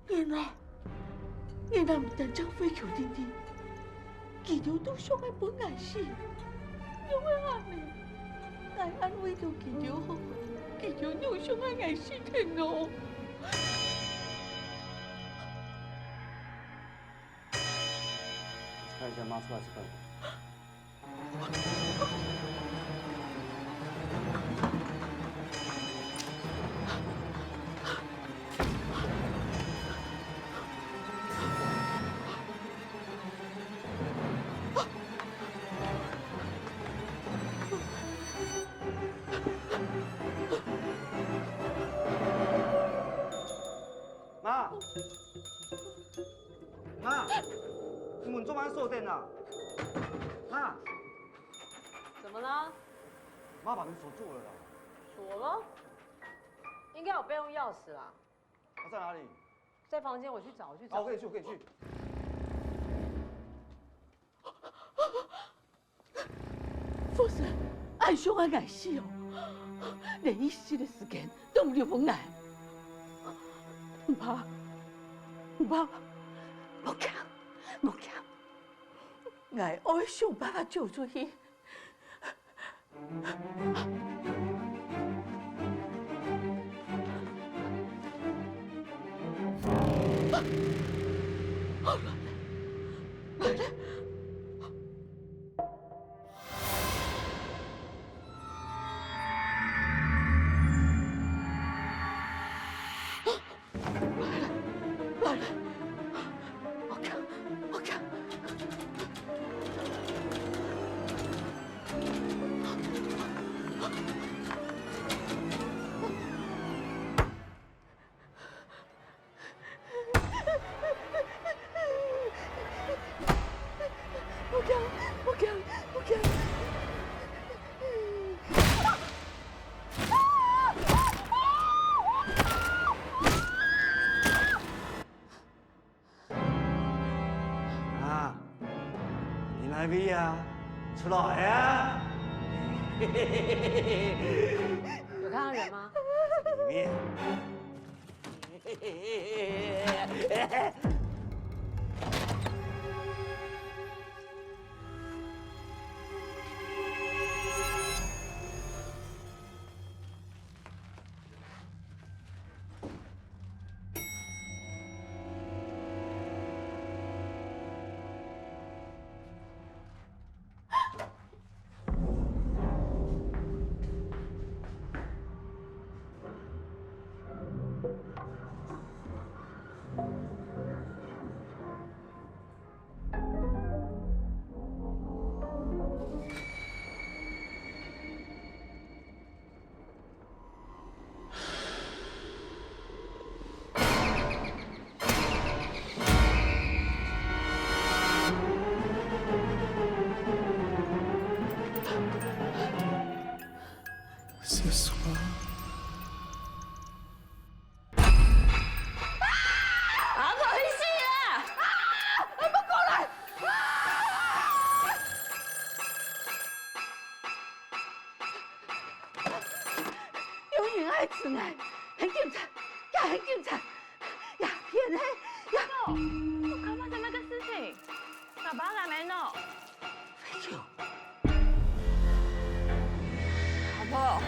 然後，然後毋單淨飛球定定，佢兜都想愛分𠊎死，仰會恁呢？𠊎恁為著佢兜好，佢兜又想愛𠊎死忒哦！看一下媽出來吃飯。媽，你門做麼个鎖等啊？媽，怎麼了？媽把門鎖住了啦。锁了？應該有備用鑰匙啦。它在哪裡？在房間，我去找，我去找。好，我跟你去，我跟你去。 福生，恁凶个，𠊎死哦！連一息个時間都毋留分𠊎。毋怕，毋怕，莫驚，莫驚，𠊎愛想辦法走出去。 啊，你哪位啊？出來啊！有看到人嗎？裡面。C'est soi. 啊，不好意思啊！啊，莫過來！啊！有人愛食𠊎，係警察，也係警察，也騙係，也……我幹嘛在那個事情？爸爸來沒呢？ 阿婆。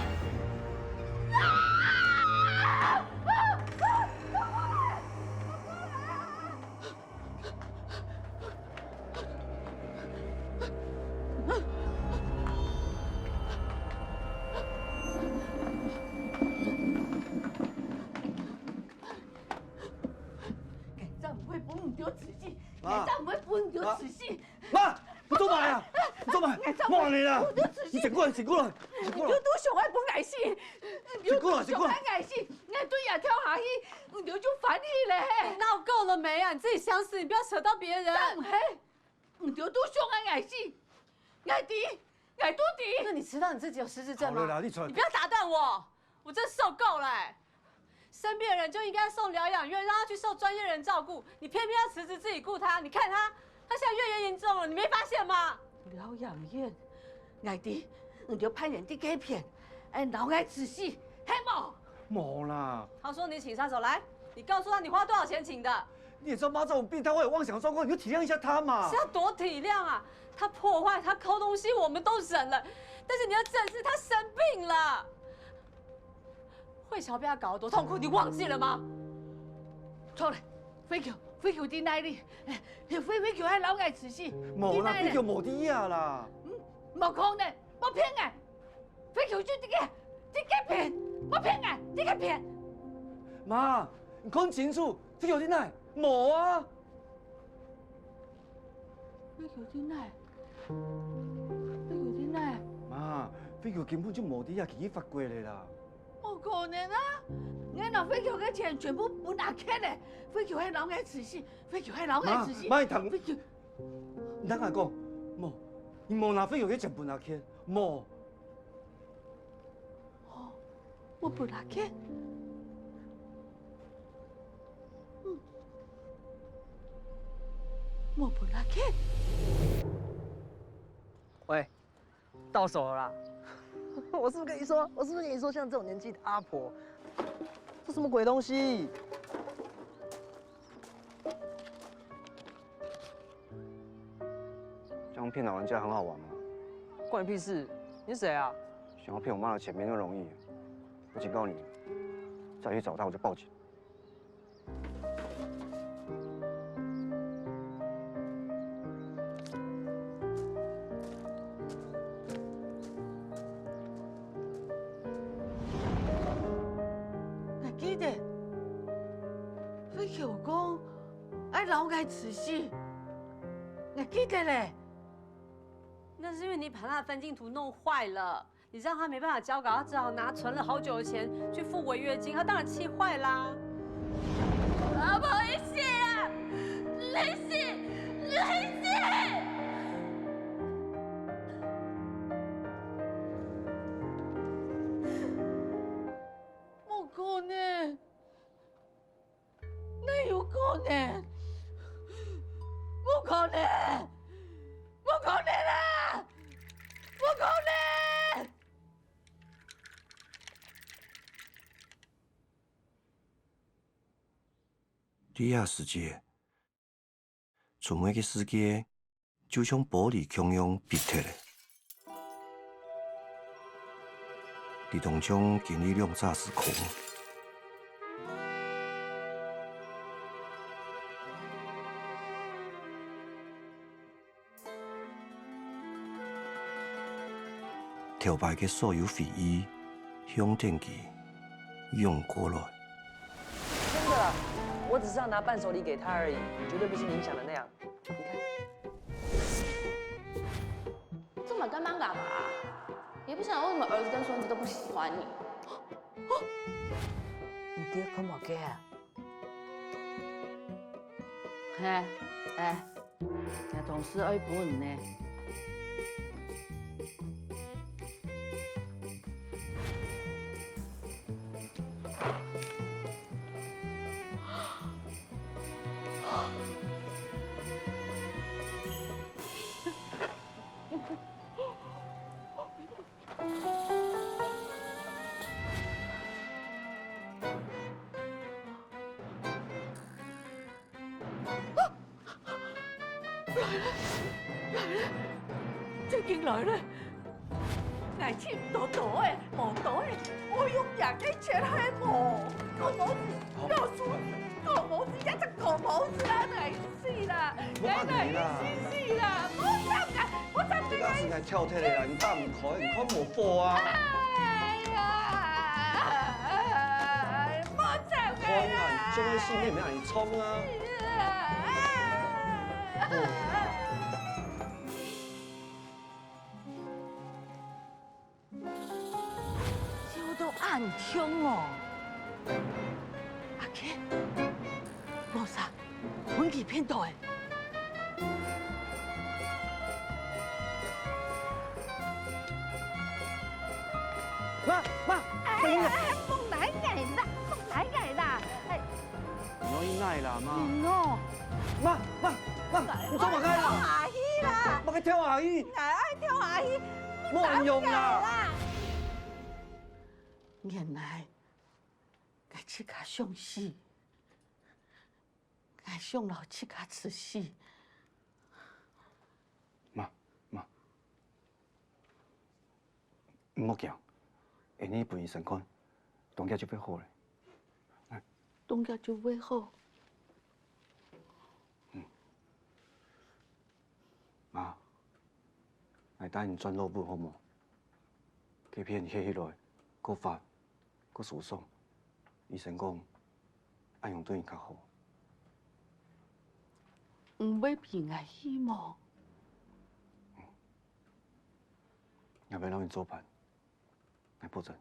𠊎正毋會分你兜食死，媽。𠊎正毋會分你兜食死。媽，你做麼个啊？你做麼个？莫恁樣啦！你醒過來，醒過來，醒過來！你兜都想愛分𠊎死，你兜都想愛𠊎死，𠊎對這跳下去，你兜就翻去咧。鬧夠了沒啊？你自己想死，你不要扯到別人。正毋係，你兜都想愛𠊎死，𠊎知，𠊎都知。那你知道你自己有失智症嗎？好了啦，你出來。你不要打斷我。 我真受夠了欸！生病的人就應該送療養院，讓他去受專業人照顧，你偏偏要辭職自己顧他。你看他，他現在越來越嚴重了，你沒發現嗎？療養院，𠊎知，你兜派人在該片，愛摎𠊎食死，係無？無啦。好，說你請殺手來，你告訴他你花多少錢請的。你也知道媽這種病，她會有妄想狀況，你就體諒一下她嘛。是要多體諒啊！她破壞，她偷東西，我們都忍了，但是你要正視她生病了。 慧喬被他搞得多痛苦，你忘記了嗎？著咧，慧喬，慧喬在哪裡？慧，慧喬還摎𠊎食死。無啦，慧喬無在這啦。嗯，無可能，莫騙𠊎！慧喬就在該，在該片，莫騙𠊎，在該片。媽，你看清楚，慧喬在哪？無啊！ 慧喬在哪？慧喬在哪？媽，慧喬根本就無在這，佢去法國咧啦。無無可能啊！𠊎拿慧喬个錢全部分阿傑咧，慧喬係摎𠊎自私，慧喬係摎𠊎自私。媽，媽，你聽，慧喬，你聽𠊎講，無，你無拿慧喬个錢分阿傑，無。哦，無分阿傑？嗯，無分阿傑？喂， 到手了啦。我是不是跟你说，我是不是跟你说，像这种年纪的阿婆，这什么鬼东西？这样骗老人家很好玩吗？关你屁事！你是谁啊？想要骗我妈的钱没那么容易。我警告你，再去找她我就报警。 𠊎記得，慧喬講愛摎𠊎自私，𠊎記得咧。那是因為你把他的分鏡圖弄壞了。 你讓他沒辦法交稿，他只好拿存了好久的錢去付違約金，他當然氣壞啦。啊，不好意思啊，雷西，雷西！無可能，哪有可能？無可能！無可能啊！無可能！ 在這時節，春妹个世界就像玻璃共樣壁忒咧。佢當像經歷兩隻時空。 頭擺个所有回憶，向等佢湧過來。真的啦，我只是要拿伴手禮給他而已，絕對不是你想的那樣。你看，這麼幹嘛幹嘛？也不想為什麼兒子跟孫子都不喜歡你。你爹看無个啊？ 嘿，哎，若同事愛分呢。來了，來了，正經來了！𠊎尋著著欸，無著欸，𠊎用若个錢還無？狗毛子，狗鼠子，狗毛子，一隻狗毛子啊！𠊎死啦！𠊎死死啦！莫斬𠊎！ 莫斬𠊎！你當時來跳忒个啦，你打毋開，你看無火啊！哎呀，莫斬𠊎啊！看啊，你做个戲妹妹讓你衝啊！笑到恁凶哦！阿K，無啥，分佢騙到欸。媽，媽，哎呀，莫拉𠊎啦，莫拉𠊎啦！哎， 你愛哪啦，媽？你喏，媽，媽，媽，你做麼个啦？跳下去啦！麼个跳下去？𠊎愛跳下去，莫用啦！原來，𠊎自家想死，𠊎想摎自家㓾死。媽，媽， 毋好驚，𠊎等分醫生看，當遽就會好咧。來。當遽就會好？嗯。媽，𠊎帶你轉老屋好無？該片歇起來，較闊，較舒爽。醫生講，恁樣對你較好。你會陪𠊎去無？ 𠊎會摎你做伴，𠊎保證。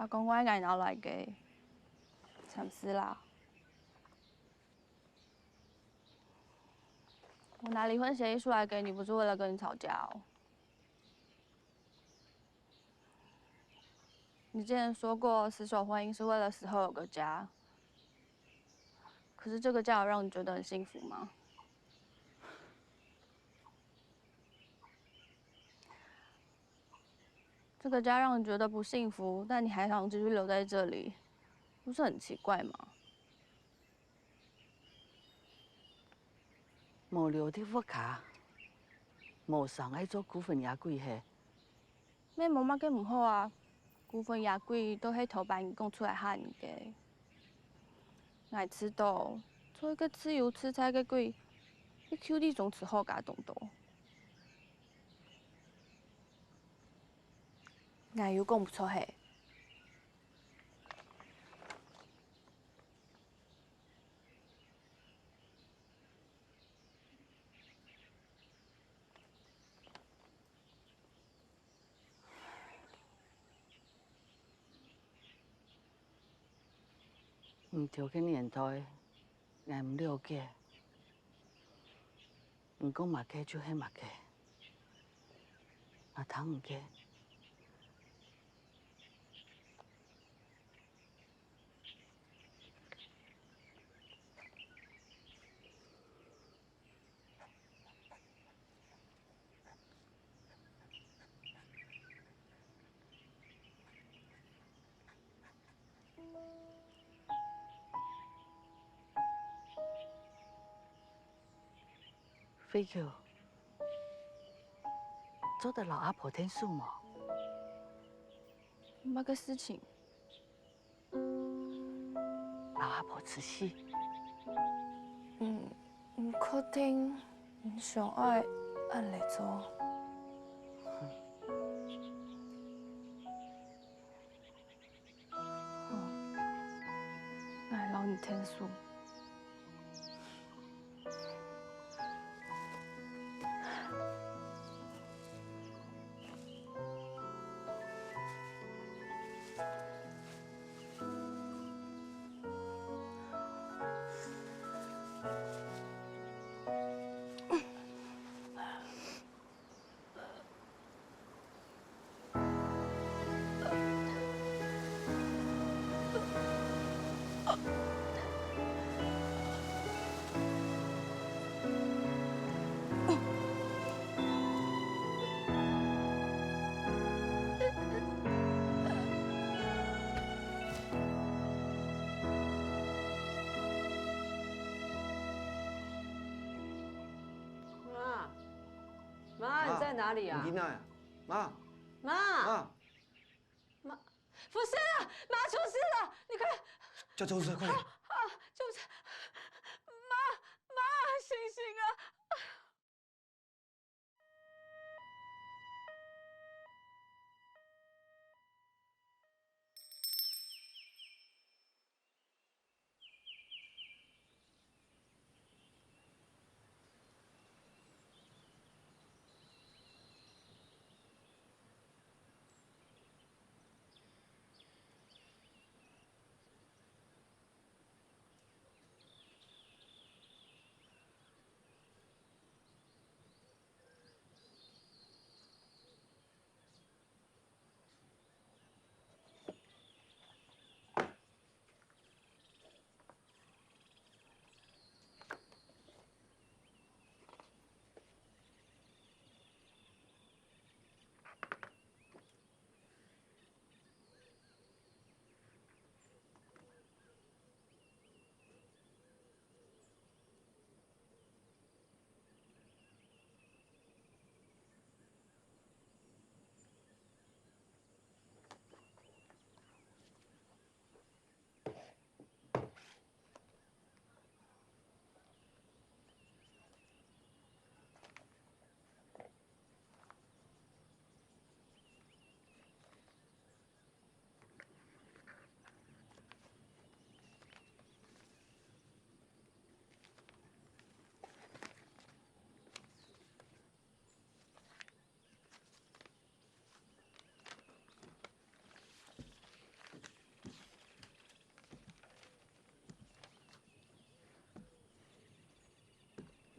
阿公，𠊎个𠊎拿來个，暫時啦。我拿離婚協議出來給你，不是為了跟你吵架哦。你之前說過，死守婚姻是為了死後有個家。可是這個家有讓你覺得很幸福嗎？ 這個家讓你覺得不幸福，但你還想繼續留在這裡，不是很奇怪嗎？無留在屋下，無想愛做孤魂野鬼係？也無麼个毋好啊，孤魂野鬼都係頭擺人講出來嚇人个。𠊎知道，做一個自由自在个鬼，比QD總係好加當多。 𠊎有講毋著係？你兜个年代，𠊎毋了解。你講麼个就係麼个。𠊎聽你个。 慧友，做得摎阿婆𢯭手無？麼个事情？摎阿婆出氣。嗯，毋確定你想愛恁樣做。 好，𠊎摎你𢯭手。 媽，媽，你在哪裡啊？你在哪呀？媽，媽，媽，媽，媽，不是啊，媽出事了！你快，叫救護車，快點！啊，救護車！媽，媽，醒醒啊！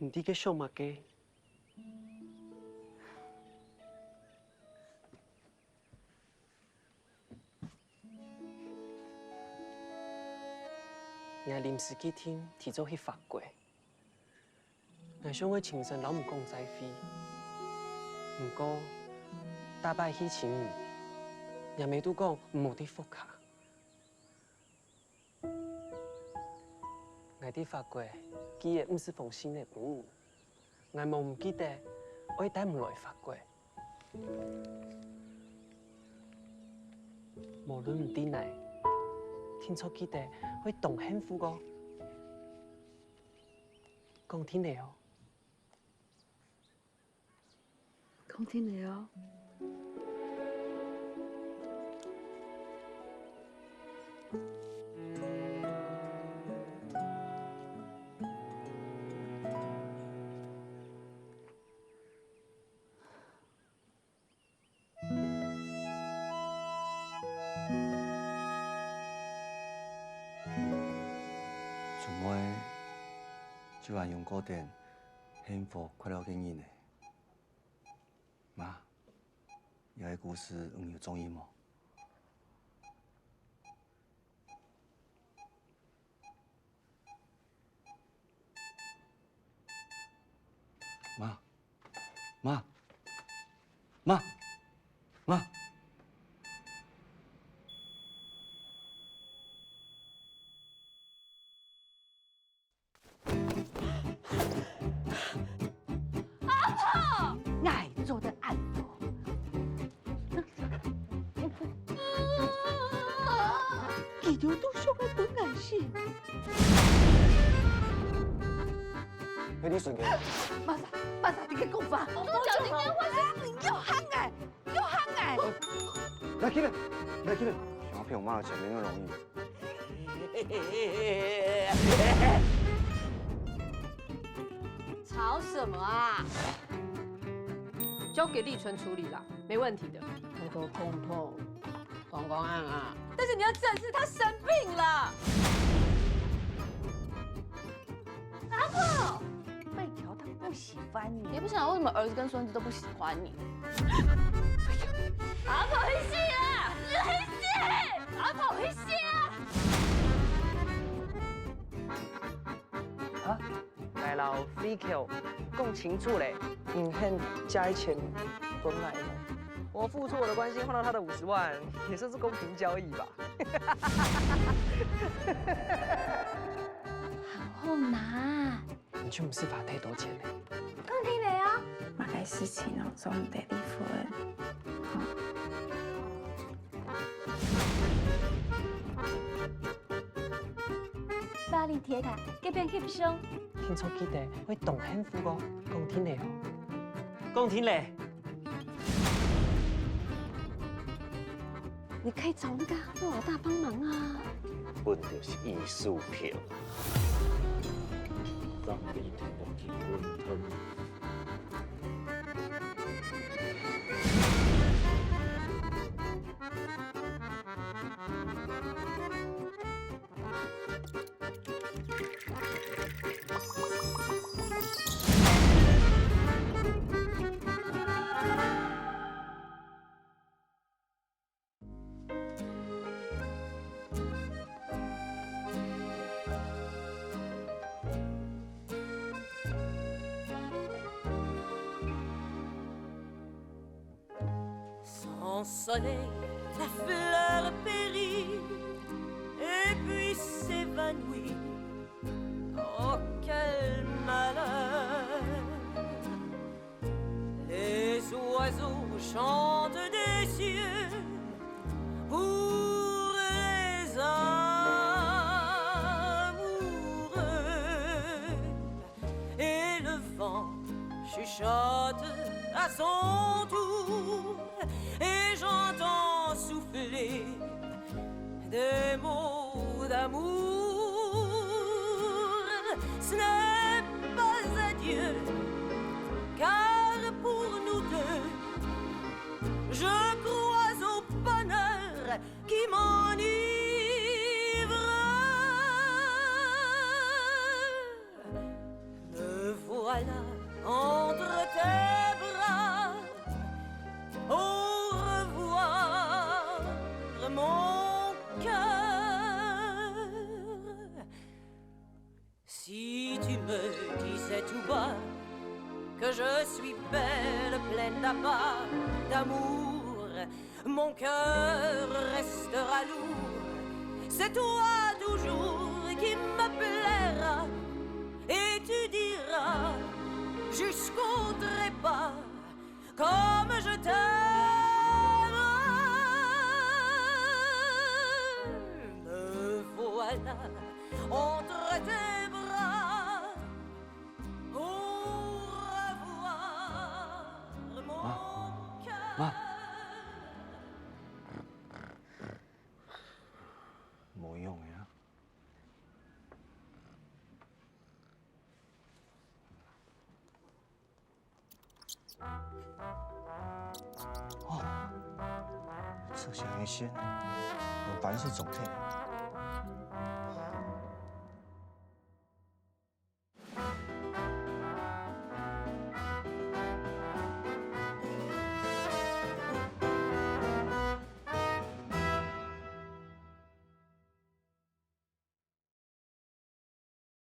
你在該想麼个？𠊎臨時決定提早去法國。 𠊎想愛親身摎你講再會，毋過逐擺去尋你，若姆都講毋好在屋下。𠊎在法國寄个毋係封信仔分你，𠊎無毋記得愛帶你來法國。無論你在哪，定著記得會當幸福个。講定了哦。 講定了哦。春妹就恁樣過等幸福快樂个人呢。 媽，這個故事你有中意無？媽，媽，媽，媽。 阿婆！𠊎做得恁好。佢兜都想愛分𠊎死。係你選个。麼儕，麼儕，你个講法！我都講你个話，你又喊𠊎！ 又喊𠊎！來起來，來起來！想要騙我媽的錢沒那麼容易。吵什麼啊？交給立春處理啦，沒問題的。偷偷碰碰，公公按啊。但是你要正視他生病了。 阿婆，被调他不喜欢你。也不想为什么儿子跟孙子都不喜欢你。阿婆去死啊！去死！阿婆去死啊！啊，來摎飛球講清楚咧，你肯借錢分𠊎無？我付出我的關心，換到他的五十萬，也算是公平交易吧。 好好拿。你就毋使花太多錢咧。講定了哦。麼个事情哦，做毋得離婚。吼。巴黎鐵塔，這邊翕相。定著記得會當幸福哦，講定了哦。講定了。 你可以找那個阿布老大幫忙啊。本就是藝術品。讓你同我去滾湯。 Sans soleil, la fleur périt, et puis s'évanouit. Oh, quel malheur ! Les oiseaux chantent des cieux pour les amoureux. Et le vent chuchote à son tour, et j'entends souffler des mots d'amour. Ce n'est pas adieu, car pour nous deux, je crois au bonheur qui m'enivre. Me voilà Mon cœur, si tu me disais tout bas que je suis belle, pleine d'appât, d'amour, mon cœur restera lourd. C'est toi toujours qui me plaira, et tu diras jusqu'au trépas comme je t'aime. Me voilà entre tes bras. Au revoir, mon cœur. 無用个啊。 哦，這些人先，有白色總配。